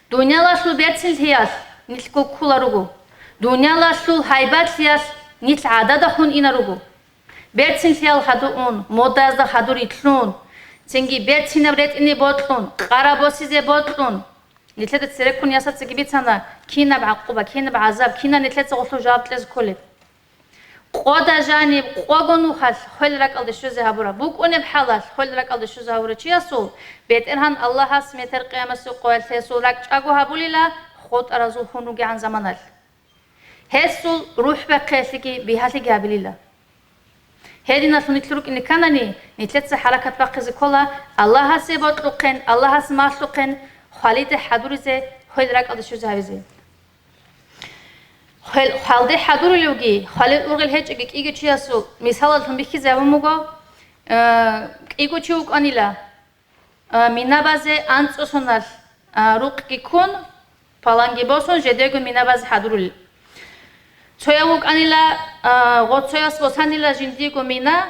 Дуниялалъул берцинлъиялъ нилъго ккола руго. Дуниялалъул гьайбатлъиялъ нилъ гӀадада хун ина руго. Берцинлъиял хадур ун, модаязда хадур итлъун, цинги берцинаб ретӀине бокьун, къара босизе бокьун. Нилъеда цереккун ясацаги бицана, кинаб гӀакъуба, кинаб гӀазаб, кинаб нилъеца гъолъул жаваб кьезе кколеб. Къода жаниб къого нухалъ хвел ракӀалде щвезе гьабураб, букӀунеб хӀалалъ хвел ракӀалде щвезе гьабурав чиясул, БетӀергьан Аллагьас метер къиямасеб къоялъ гьесул ракӀ чӀаго гьабулила, хутӀаразул хун ругегӀан заманалъ. Гьесул рухӀ бахъиялъеги бигьалъиги гьабилила. Гьединалъун нилъ рукӀине кканани, нилъеца хӀаракат бахъизе ккола Аллагьасе бокьухъен, Аллагьас малъухъен, хвалиде хӀадуризе, хвел ракӀалде щвезе гьавизе. Хвел-, хвалде хӀадурулевги, хвалил ургъел гьечӀеги кӀиго чиясул мисалаллъун бихьизе гьабун буго, э, кӀиго чи вукӀанила, э, мина базе анцӀго соналъ, э, рукъги ккун, паланги босун, жидего мина базе хӀадурулел. Цояв вукӀанила, э, гъоцояс босанила жиндиего мина,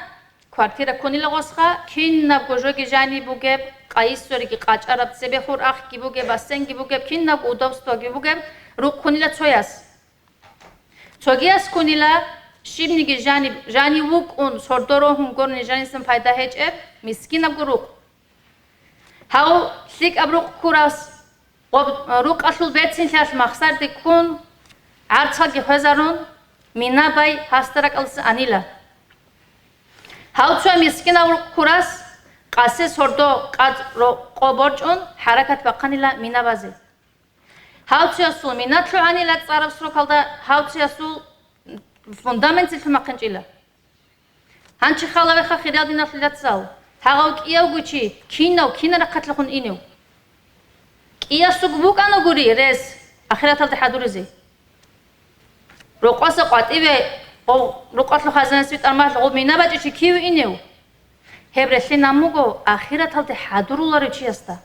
квартира ккунила гъосха, кинабго жоги жаниб бугеб, къайисориги къачӀараб, цебе хур ахги бугеб, бассейнги бугеб, кинабго удобствоги бугеб, рукъ ккунила цояс. Цогияс ккунила щибниги жаниб, жанив вукӀун, сордо рогьун гурони жанисан пайда гьечӀеб, мискинабго рукъ. Гьав лъикӀаб рукъ ккурас, гъоб-, рукъалъул берцинлъиялъ махсарде ккун, гӀарцалги хвезарун, мина бай гьасда ракӀалдаса анила. Гьав цо мискинав рукъ ккурас, къасе сордо къад ро-, къо борчӀун, хӀаракат бахъанила мина базе. Гьав цоясул мина лъугӀанила цӀараб срокалда, гьав цоясул фундаментги лъумахъинчӀила. Гьанчи халавеха, хириял диналъул яцал, гьагъав кӀиявго чи, кинав, кина рахъалъухъун инев? КӀиясуг букӀана гури рес ахираталде хӀадуризе. Рокъоса къватӀиве, гъов-, рукъалъул хазанас витӀармал гъов мина бачӀичи кив инев? Гьеб релълъинан буго ахираталде хӀадуруларев чиясда.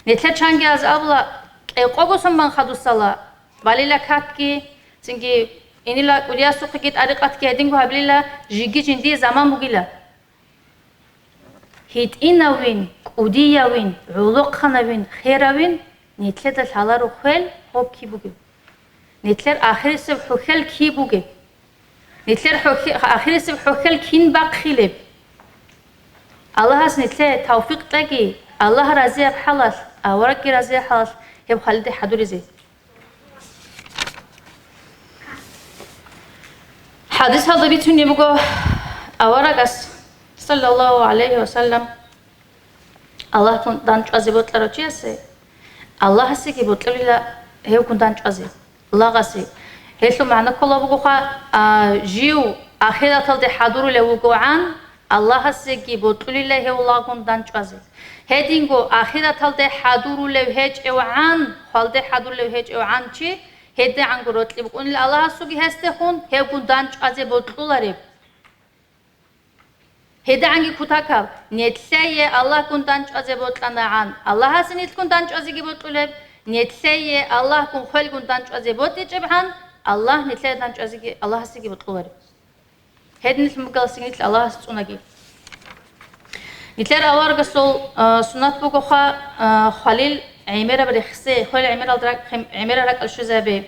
Нилъер чангияз абула, кӀекъого сон бан хадусала, балила какги, цинги инила кӀудиясухъеги тӀарикъатги гьединго гьабилила, жиги жиндие заман бугила. ГьитӀинавин, кӀудиявин, гӀолохъанавин, херавин, нилъеда лъаларо хвел гьоб киб бугеб. Нилъер ахирисеб хӀухьел киб бугеб. Нилъер хӀухьи-, ахирисеб хӀухьел кин бахъилеб. Аллагьас нилъее тавфикъ кьеги, Аллагь разияб хӀалалъ, аварагги разияб хӀалалъ гьеб хвалиде хӀадуризе. ХӀадисалда бицунеб буго аварагас, саллаллагьу гӀалайгьи ва саллам, Аллагьгун дандчӀвазе бокьарав чиясе Аллагьасеги бокьулила гьевгун дандчӀвазе, лагъасе. Гьелъул магӀна ккола бугоха, а, жив ахираталде хӀадурулев вугогӀан, Аллагьасеги бокьулила гьев лагъун дандчӀвазе. Гьединго ахираталде хӀадурулев гьечӀевгӀан, хвалде хӀадурулев гьечӀевгӀан чи, гьедигӀанго рокьи букӀунила Аллагьасулги гьесдехун, гьевгун дандчӀвазе бокьулареб. ГьедигӀанги кутакаб, нилъее Аллагьгун дандчӀвазе бокьанагӀан, Аллагьасе нилъгун дандчӀвазеги бокьулеб, нилъее Аллагьгун хвелгун дандчӀвазе бокьичӀебгӀан, Аллагь нилъее дандчӀвазеги, Аллагьасеги бокьулареб. Гьединлъун бугеласин нилъ Аллагьас цӀунаги. Нилъер аварагасул, а, суннат бугоха, а, хвалил гӀемераб рехсе, хвел гӀемерал рак-, гӀем-, гӀемерал ракӀалде щвезе гьабе.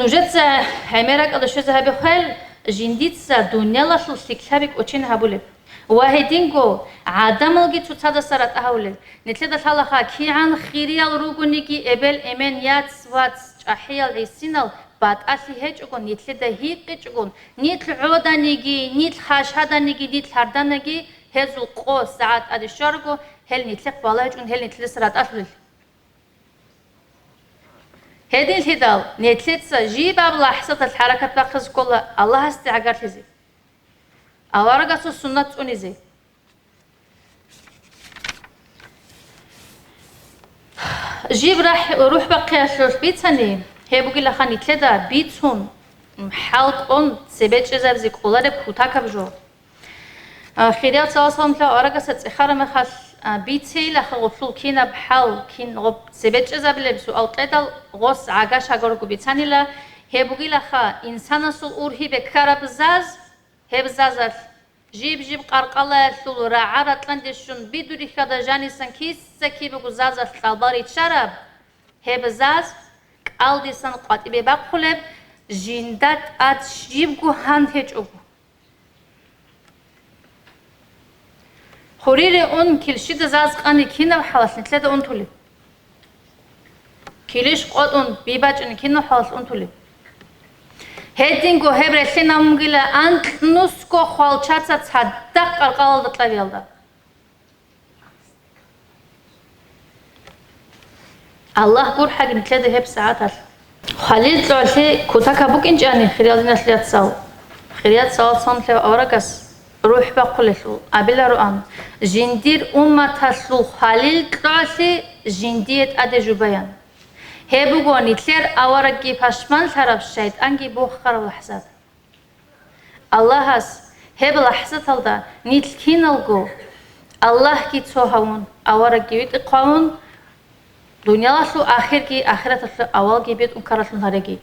Нужеца гӀемер ракӀалде щвезе гьабе хвел, жиндица дуниялалъул лъикӀлъаби кӀочен гьабулеб ва гьединго гӀадамалги цоцаздаса ратӀа гьавулел. Нилъеда лъалаха, кигӀан хириял ругониги эбел-эмен, яц-вац, чӀахӀиял гӀисинал батӀалъи гьечӀого, нилъеда гьикъичӀогун, нилъ гӀоданиги, нилъ хъашаданиги, нилъ гьарданаги, гьезул къо сагӀат тӀаде щварго, гьел нилъехъ балагьичӀун, гьел нилъеца ратӀалъулел. Гьединлъидал нилъеца жибаб лахӀзаталъ хӀаракат бахъизе ккола Аллагьасде гӀагарлъизе, аварагасул суннат цӀунизе. Жиб рахӀ-, рухӀ бахъиялъулъ бицани, гьеб бугилаха нилъеда бицун, хӀал кьун, цебе чӀезабизе кӀолареб кутакаб жо. А, хириял саласалам аварагасда цӀехараб мехалъ, а, бицейилаха гъолъул кинаб хӀал, кин гъоб цебе чӀезабилеб суал кьедал, гъос гӀага-шагарго бицанила, гьеб бугилаха инсанасул ургьибе ккараб заз, гьеб зазалъ жиб-жиб къаркъалаялъул рагӀа-ратӀланде щун бидур рихьалда жанисан киса-кибего зазалъ кьалбал риччараб, гьеб заз кӀалдисан къватӀибе бахъулеб, жинда тӀад щибго гьан гьечӀого. Хурире ун килщида заз къани кинаб хӀалалъ нилъеда унтулеб? Килищ къотӀун би бачӀани кинаб хӀалалъ унтулеб? Гьединго гьеб релълъин абунгила анкьнусго хвалчаца цадахъ къаркъалалда кьабиялда. Аллагь гурхӀаги нилъеда гьеб сагӀаталъ. Хвалил кьолъи кутакаб букӀинчӀани, хириял диналъул яцал, хириял саласалам аварагас рухӀ бахъулелъул абилароан, жиндир умматалъул хвалил кьолъи жиндие тӀаде жубаян. Гьеб буго нилъер аварагги пашманлъараб, шайтӀанги буххараб лахӀзат. Аллагьас гьеб лахӀзаталда нилъ киналго Аллагьги цо гьавун, аварагги витӀухъ гьавун, дуниялалъул ахирги ахираталъул авалги битӀун ккаралъун гьареги.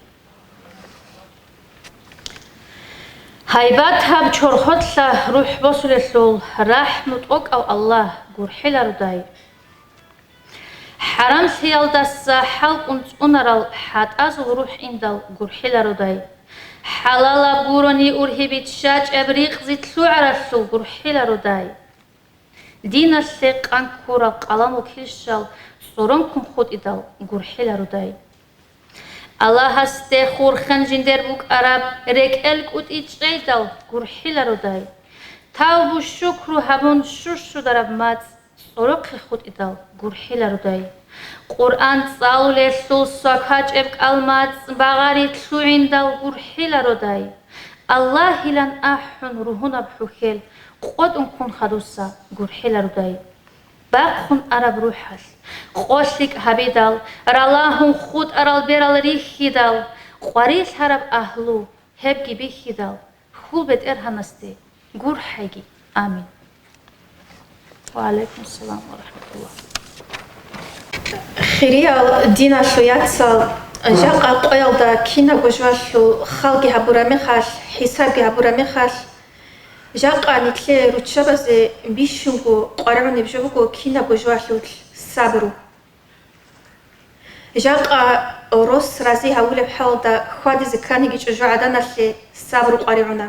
Гьайбатаб чорхолъа рухӀ босулелъул рахӀму тӀокӀав Аллагь гурхӀиларудай. ХӀарамлъиялдаса хӀалкӀун цӀунарал хӀатӀазул рухӀ индал гурхӀиларудай. ХӀалалаб гурони ургьибиччачӀеб рикъзи лъугӀаралъул гурхӀиларудай. Диналъе къан ккурал къаламул килщал цӀоронккун хутӀидал гурхӀиларудай. Аллагьасде хурхен жиндер букӀараб рекӀел кӀутӀи чӀейдал гурхӀиларудай. Тавбу-щукру гьабун щущудараб мацӀ цӀорохъе хутӀидал гурхӀиларудай. Къуръан цӀалулелъул свакачӀеб кӀалмацӀ багъари лъугӀиндал гурхӀиларудай. Аллагьилан ахӀун ругьунаб хӀухьел къотӀун ккун хадуса гурхӀиларудай. Бахъун араб рухӀалъ къо лъикӀ гьабидал, ралагьун хутӀарал берал рихьидал, къварилъараб агьлу гьебги бихьидал, хьул БетӀергьанасде гурхӀайги. Амин. Ва алейкум салам ва рахматуллах. Хириял диналъул яцал, Жакъа къоялда кинабго жоялъул халги гьабураб мехалъ, хӀисабги гьабураб мехалъ, жакъа нилъее руччабазе бищунго къваригӀунеб жо буго кинабго жоялъул сабру. Жакъа рос рази гьавулеб хӀалда хьвадизе кканиги чӀужугӀаданалъе сабру къваригӀуна.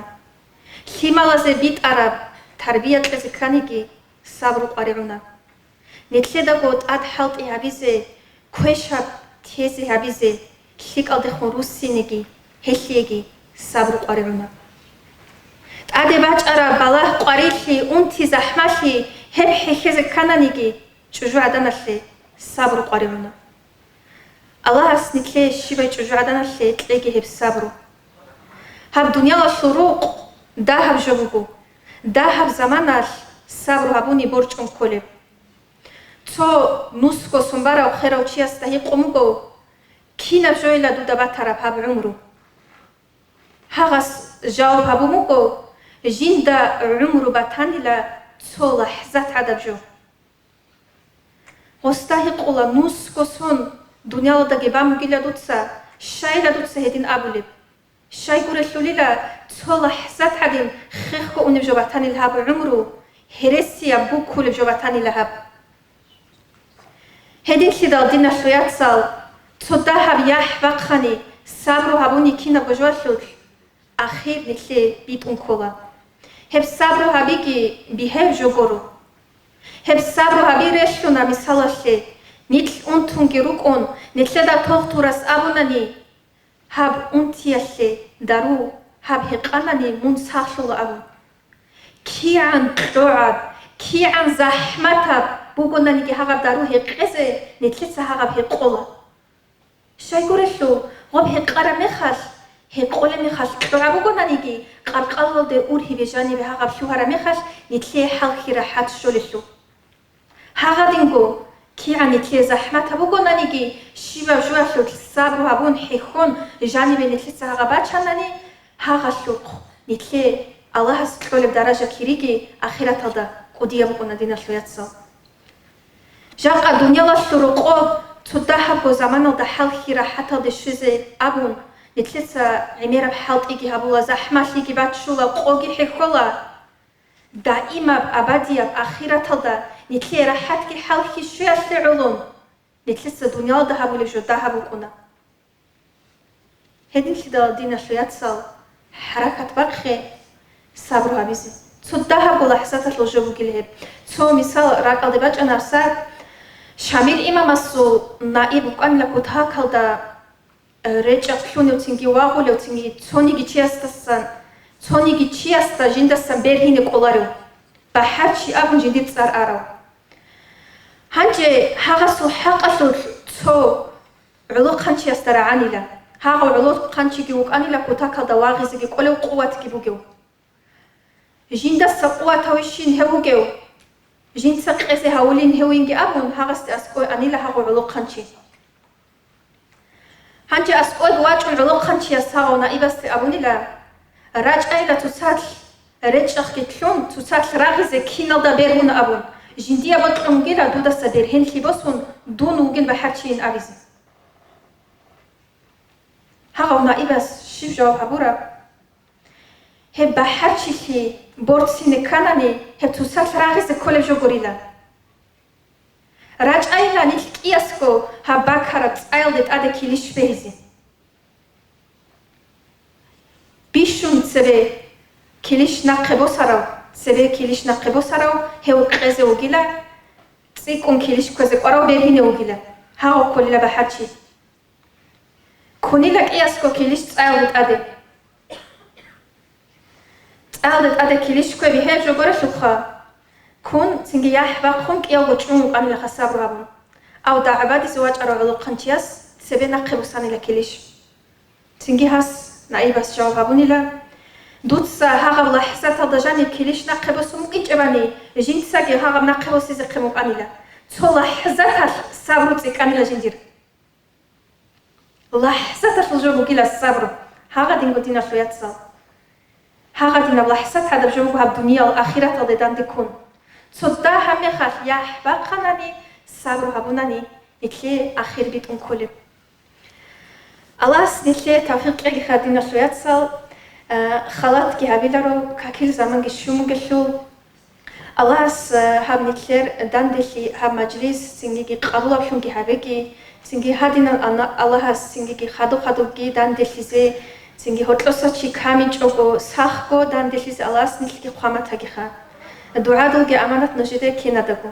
Лъималазе битӀараб тарбия кьезе кканиги сабру къваригӀуна. Нилъедаго тӀад хӀалтӀи гьабизе, квешаб тезе гьабизе, лъикӀалдехун руссинеги, гьелъиеги сабру къваригӀуна. ТӀаде бачӀараб балагь-къварилъи, унти-захӀмалъи гьеб хӀехьезе ккананиги, чӀужугӀаданалъе сабру къваригӀуна. Аллагьас нилъее щибай чӀужугӀаданалъе кьеги гьеб сабру. Гьаб дуниялалъул рукъ дагьаб жо буго, дагьаб заманалъ сабру гьабуни борчӀун кколеб. Цо нусго сон барав херав чиясда гьикъун буго, кинаб жойила дуда батараб гьаб гӀумру? Гьагъас жаваб гьабун буго, жинда гӀумру батанила цо лахӀзат гӀадаб жо. Гъосда гьикъула, нусго сон дуниялалдаги бан бугила дуца, щайила дуца гьедин абулеб? Щайгурелъулила цо лахӀзат гӀадин хехго унеб жо батанила гьаб гӀумру, гьересияб буккулеб жо батанила гьаб. Гьединлъидал, диналъул яцал, цо дагьаб яхӀ бахъани, сабру гьабуни кинабго жоялъулъ, ахир нилъее битӀун ккола. Гьеб сабру гьабиги бигьев жо гуро. Гьеб сабру гьаби релълъуна мисалалъе, нилъ унтунги рукӀун, нилъеда тохтурас абунани, гьаб унтиялъе дару, гьаб гьекъанани мун сахлъула абун. КигӀан кьогӀаб, кигӀан захӀматаб бугонаниги гьагъаб дару гьекъезе, нилъеца гьагъаб гьекъола. Щайгурелъул, гъоб гьекъараб мехалъ, гьекъолеб мехалъ кьогӀаб бугонаниги, къаркъалалде ургьибе жанибе гьагъаб лъугьараб мехалъ, нилъее хӀалхьи рахӀат щолелъул. Гьагъадинго, кигӀан нилъее захӀматаб бугонаниги, щибаб жоялъулъ сабру гьабун хӀехьон, жанибе нилъеца гьагъаб бачанани, гьагъалъухъ нилъее Аллагьас кьолеб даража кириги ахираталда кӀудияб букӀуна, диналъул яцал. Жакъа дуниялалъул рокъоб цо дагьабго заманалда хӀалхьи рахӀаталде щвезе абун, нилъеца гӀемераб хӀалтӀиги гьабула, захӀмалъиги баччула, къоги хӀехьола. Даимаб, абадияб ахираталда нилъее рахӀатги хӀалхьи щвеялъе гӀолон, нилъеца дуниялда гьабулеб жо дагьаб букӀуна. Гьединлъидал, диналъул яцал, хӀаракат бахъе, сабру гьабизе. Цо дагьабго лахӀзаталъул жо бугила гьеб. Цо мисал ракӀалде бачӀана гьабсагӀат. Шамил имамасул наиб вукӀанила кутакалда речӀахъ лъуневцинги вагъулевцинги цониги чиясдасан, цониги чиясда жиндасан бергьине кӀоларев, БахӀарчи абун жиндир цӀар арав. Гьанже гьагъасул хӀакъалъулъ цо гӀолохъанчиясда рагӀанила. Гьагъав гӀолохъанчиги вукӀанила кутакалда вагъизеги кӀолев, къуватги бугев. Жиндаса къуватавищин гьев вугев, жинца кьезе гьавулин гьевинги абун, гьагъасде аскӀой анила гьагъав гӀолохъанчи. Гьанже аскӀойги вачӀун гӀолохъанчияс гьагъав наибасде абунила: «РачӀайила цоцалъ речӀахъги лъун, цоцалъ рагъизе киналда бергьуна», — абун, «жиндие бокьун вугила дудаса бергьенлъи босун, дун вугин бахӀарчийин абизе». Гьагъав наибас щиб жаваб гьабураб? Гьеб бахӀарчилъи борцине кканани, гьеб цоцалъ рагъизе кколеб жо гурила. РачӀайила нилъ кӀиясго гьаб бакараб цӀаялде тӀаде килищ бегьизе. Бищун цебе килищ нахъе босарав, цебе килищ нахъе босарав гьев кьезе вугила, цӀикӀкӀун килищ кквезе кӀварав бергьине вугила, гьагъав кколила бахӀарчи. Ккунила кӀиясго килищ цӀаялде тӀаде. ЦӀаялде тӀаде килищ кквеби гьеб жо гурелъулха, ккун, цинги яхӀ бахъун кӀиявго чӀун вукӀанила хасаб гьабун. Ав дагӀбадизе вачӀарав гӀолохъанчияс цебе нахъе босанила килищ. Цинги гьас наибас жаваб гьабунила: «Дуца гьагъаб лахӀзаталда жаниб килищ нахъе босун букӀинчӀебани, жинцаги гьагъаб нахъе босизехъин букӀанила. Цо лахӀзаталъ сабру цӀикӀкӀанила жиндир». ЛахӀзаталъул жо бугила сабру, гьагъадинго, диналъул яцал. Гьагъадинаб лахӀзат гӀадаб жо буго гьаб дуниял ахираталде дандеккун. Цо дагьаб мехалъ яхӀ бахъанани, сабру гьабунани, нилъее ахир битӀун кколеб. Аллагьас нилъее тавфикъ кьегиха, диналъул яцал, э, халатги гьабиларо, какил заманги щун бугелъул. Аллагьас, э, гьаб нилъер данделъи, гьаб мажлис цинги къабулаблъунги гьабеги, цинги гьадинан ана-, Аллагьас цингиги хадуб-хадубги данделъизе, цинги гьоркьоса чи камичӀого, сахго данделъизе Аллагьас нилъги хъваматагиха. ДугӀадулги аманат нужеде кинадаго.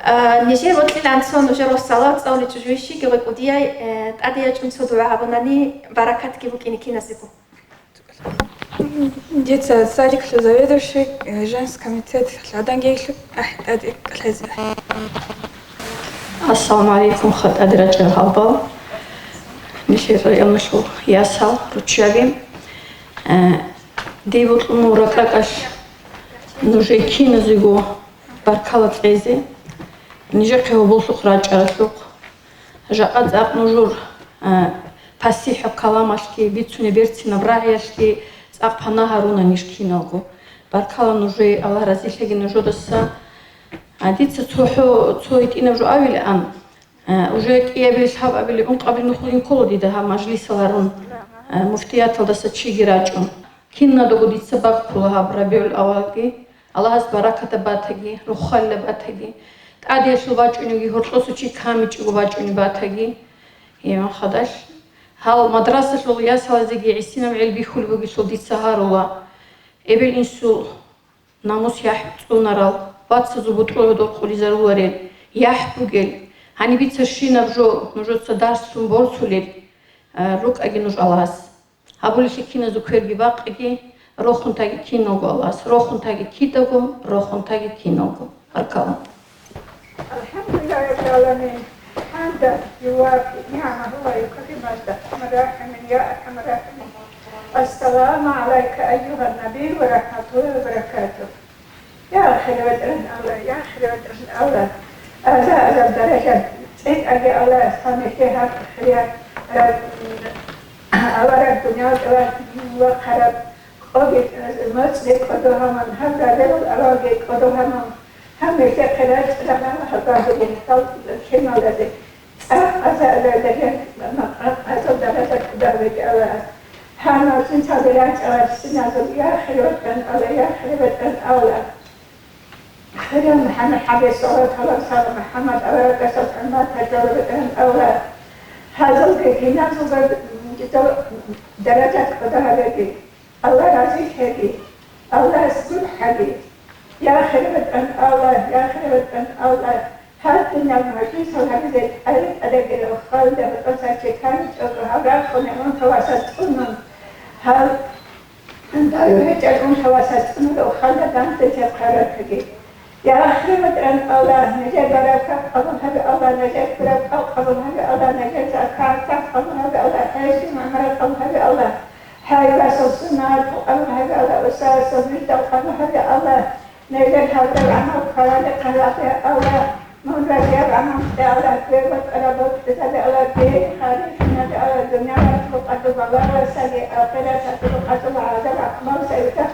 А, нижер вокьилан цо нужер вассалал цӀалулев чӀужу вищиги гъой кӀудияй, э, тӀаде ячӀун цо дугӀа гьабунани, баракатги букӀине киназего. Детсад садиклъул заведующий, э, женский комитет, ладангейлъу, ахӀ, тӀаде кӀалъазе. Ассаламу гӀалайкум, хатӀаде рачӀарал гьалбал, нилъер районалъул ясал, руччаби. Э, дие бокьун буго ракӀалъ нужее киназего баркала кьезе, нижехъе гьоболлъухъ рачӀаралъухъ. Жакъа цӀакъ нужер, а, пасихӀаб каламалъги, бицунеб берцинаб рагӀиялъги цӀакъ пана гьаруна ниж киналго. Баркала нужее, Аллагь разилъаги нужедаса. А, дица цохӀо, цо гьитӀинаб жо абилаан, а, уже кӀиабилеб, лъабабилеб, ункъабилеб нухлугӀин ккола дида гьаб мажлисаларун, а, муфтияталдаса чиги рачӀун. Кинадаго дица баккула гьаб РабигӀул авалги, Аллагьас баракатаб батаги, рохалилаб батаги, тӀадеялъул бачӀуневги, гьоркьоса чи камичӀого бачӀунеб батаги. Имам хадалъ, гьал мадрасалъул ясалазеги гӀисинаб гӀел бихьулеб бугелъул дица гьарула. Эбел-инсул намус яхӀ цӀунарал, вацазул бутӀрул гӀодор къулизаруларел, яхӀ бугел, гьаниб дица щинаб жо нужеца дарсун борцулел, а, рукӀаги нуж Аллагьас. Гьабулелъи киназул кверги бакъиги, рохун таги киналго Аллагьас, рохун таги кидаго, рохун таги киналго. Баркала. الحمد لله رب العالمين. حمدا يوافي نعمه ويكافئ مزيده. أرحم الراحمين، يا أرحم الراحمين. السلام عليك أيها النبي ورحمة الله وبركاته. Я хирив ВетӀерав Аллагь, я хирив ВетӀерав Аллагь. Аза-азар даражат цӀикӀкӀаги Аллагь, гьанибе гьаб хирияв, э, авараг дуниял тӀалаб вахъараб, къоги, э, моцӀги кӀодо гьамун, гьаб гьабурал авалги кӀодо гьамун, гьанибе хирияв рагьа гьаб гьабурин, гьал лъималазе. ЦӀакъ аза-азар даражат макъам, аза даражат кӀудияв ВетӀерав Аллагь. Гьанав жинцаде рачӀарал синазул я хирив ВетӀерав Аллагь, я хирив ВетӀерав Аллагь. Хирияв МухӀаммад ХӀабиб саллаллагьу гӀалайгьи ва саллам, МухӀаммад аварагасул хӀурмат гьабурав ВетӀерав Аллагь. Гьазулги киназулги жидер даражат кӀодо гьабеги. Аллагь разилъаги, Аллагьас гурхӀаги. Я хирив ВетӀерав Аллагь, я хирив ВетӀерав Аллагь, гьадинаб мажлисал гьабизе тӀаде-тӀадеги рохалда гьоркьоса чи камичӀого гьаб рахъун унтавасас цӀунун, гьал даю гьечӀел унтавасас цӀунун рохалда данделъи гьаб хъаратаги. Я хирив ВетӀерав Аллагь, нижер баракат къабул гьабе Аллагь, нижер кураб кӀал къабул гьабе Аллагь, нижер закат къабул гьабе Аллагь, хӀежги гӀумра къабул гьабе Аллагь, хӀажасул суннат къабул гьабе Аллагь, усарасул вирдал къабул гьабе Аллагь, нижер гьабурал гӀамал ккаралде хъалахъе Аллагь, мун разияб гӀамал кье Аллагь, дуе бокьараб бокьизабе Аллагь, дуе харихинаде Аллагь, дунялалъул къадру балагьасаги, ахираталъул къадру гӀазаб гӀакълу севида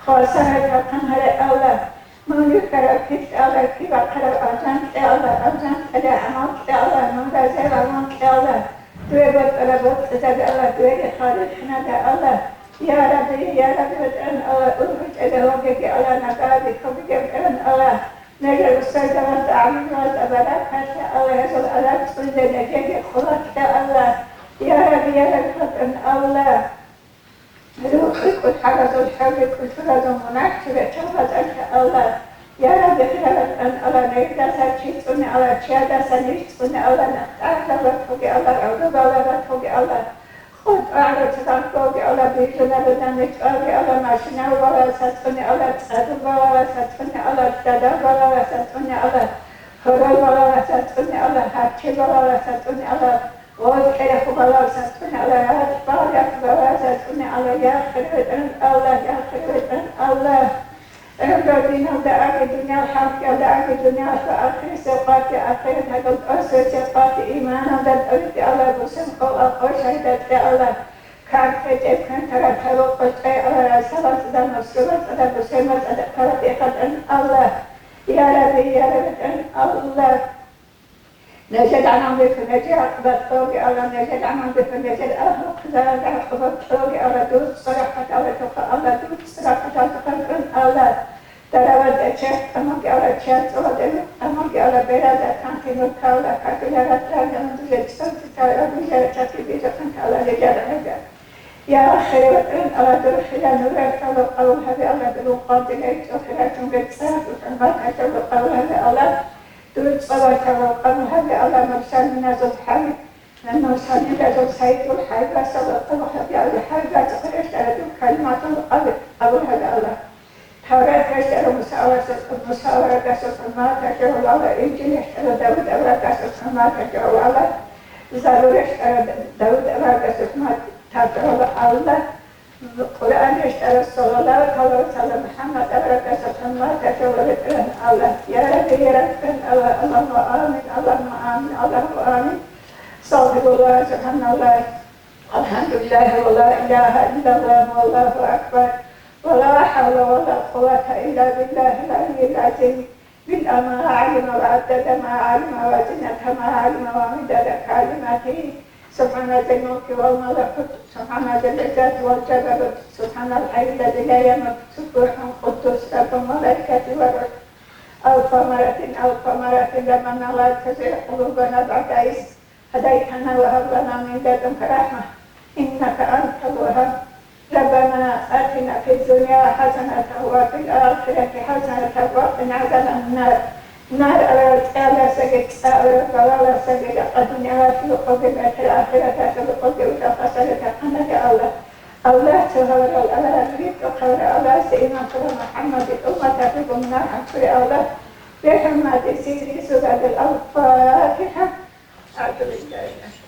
хвасарай талхъан гьаре Аллагь. Мун рихьарав килъ Аллагь, киб бахъарав алжан кье Аллагь, алжан кьедай гӀамал кье Аллагь, мун разияб гӀамал кье Аллагь, дуе бокьараб бокьизабе Аллагь, дуе рихьарал рихьинада Аллагь. Я Рабби, я Рабби, ВетӀерав Аллагь, ургъи чӀезавагеги Аллагь, нагагьаби ккогеги ВетӀерав Аллагь, нижер устарзабазда, гӀалимзабазда баракат лъе Аллагь, гьезул адаб цӀунизе нижеги къуват лъе Аллагь. Я Рабби, я Рабби, ВетӀерав Аллагь. Рукъи кӀудхӀаразул, хӀуби кӀудхӀуразул мунагьги бетӀергьаб батӀалъе Аллагь. Я Рабби, хирараб ВетӀерав Аллагь, ниждаса чи цӀуне Аллагь, чиядаса ниж цӀуне Аллагь, нахъ тӀагӀараб ратуги Аллагь, гӀурубала ратуги Аллагь, къотӀагӀ рацагӀалги Аллагь, бижуна-бижуна чӀваги Аллагь, машинал балагьаса цӀуне Аллагь, цӀадул балагьаса цӀуне Аллагь, дадал балагьаса цӀуне Аллагь, гьорол балагьаса цӀуне Аллагь, гьарчил балагьаса цӀуне Аллагь, Вокьарахъубалал сацӀцӀуне Аллагь, балагьарахъубалал сацӀцӀуне Аллагь, я хирив ВетӀерав Аллагь, я хирив ВетӀерав Аллагь. ГӀумру диналда аги, дуниял хӀалкӀиялда аги, дунялалъул ахирисеб къватӀи, ахират гьабун тӀоцебесеб къватӀи, иманалда тӀоритӀи Аллагь, бусен къо-, къо шагьидатӀи Аллагь. Кар кьечӀеб квен тараб гьабу къотӀай Аллагь, райсабацӀцӀадаб, мусулманцӀадаб, бусен бацӀцӀадаб тараб ихатӀан Аллагь. Я Рабби, я Рабби, ВетӀерав Аллагь. Нижеда ГӀамал бихьун гьечӀеб гӀакъубат кьоге, Аллагь, нижер гӀамал бихьун гьечӀел агьлу-хъизаналда гӀакъубат кьоге, Аллагь, дуца рахӀмат гьабе, Аллагь, дуца рахӀматалдехун кьун, Аллагь, даравазда чехь тӀамаги, Аллагь, чияс цӀолъадер тӀамаги, Аллагь, беразда канлъи нур ккола, кадилъа ратӀлъаргьун, дужер цӀунцӀи цӀалараб нижер чахъи бижахъин, Аллагь, нижер гӀеза. Я хириял ВатӀан, Аллагь, дур хириял нуралъ къабул гьабе, Аллагь, дур къватӀире чӀухӀарачунги цӀаралъухъан ватӀалъ къабул гьабе, Аллагь, дур цӀалалъ къабул гьабе, Аллагь, мурсалиназул хӀай-, мурсалиназул Сайидул ХӀайбасал къабул гьабе, Аллагь, ХӀайбасухъе рещтӀараб дур калиматал къабул гьабе, Аллагь. Таврат рещтӀарав Муса аварагасул хӀурматалъе, Аллагь, Инжил рещтӀарав Давуд аварагасул хӀурматалъе, Аллагь, Забур рещтӀарав Давуд аварагасул хӀурматалъе, Аллагь, Къуръан рещтӀарав саллаллагьу гӀалайгьи ва саллам МухӀаммад аварагасул хӀурматалъе, Аллагь, я Рабби, я Рабби, Аллагь, Аллагьумма амин, Аллагьумма амин, Аллагьумма амин. Астагъфируллагь, субхӀаналлагь. الحمد لله ولا إله إلا الله والله أكبر ولا حول ولا قوة إلا بالله العلي العظيم. ملء ما علم وعدد ما علم وزنة ما علم ومداد كلماته. سبحان ذي الملك والملكوت، سبحان ذي العزة والجبروت، سبحان الحي الذي لا يموت، سبوح قدوس رب الملائكة والروح. ألف مرة، ألف مرة، ربنا لا تزغ قلوبنا بعد إذ هديتنا وهب لنا من لدنك رحمة إنك أنت الوهاب. ربنا آتنا في الدنيا حسنة وفي الآخرة حسنة وقنا عذاب النار. Нар авараг кьаласаги, цӀа авараг балаласаги, жакъа дуниялалъул къоги, бетӀер ахираталъул къоги, уда хасарат гьабе, Аллагь. Аллагь, цо гьаварал авараг, ритӀухъ гьаварав Аллагьасда иман лъугьа, МухӀаммадил умматалъего мунагь гьабе, Аллагь. БихӀурмати сирри суладил Ал-Фатиха. الحمد لله.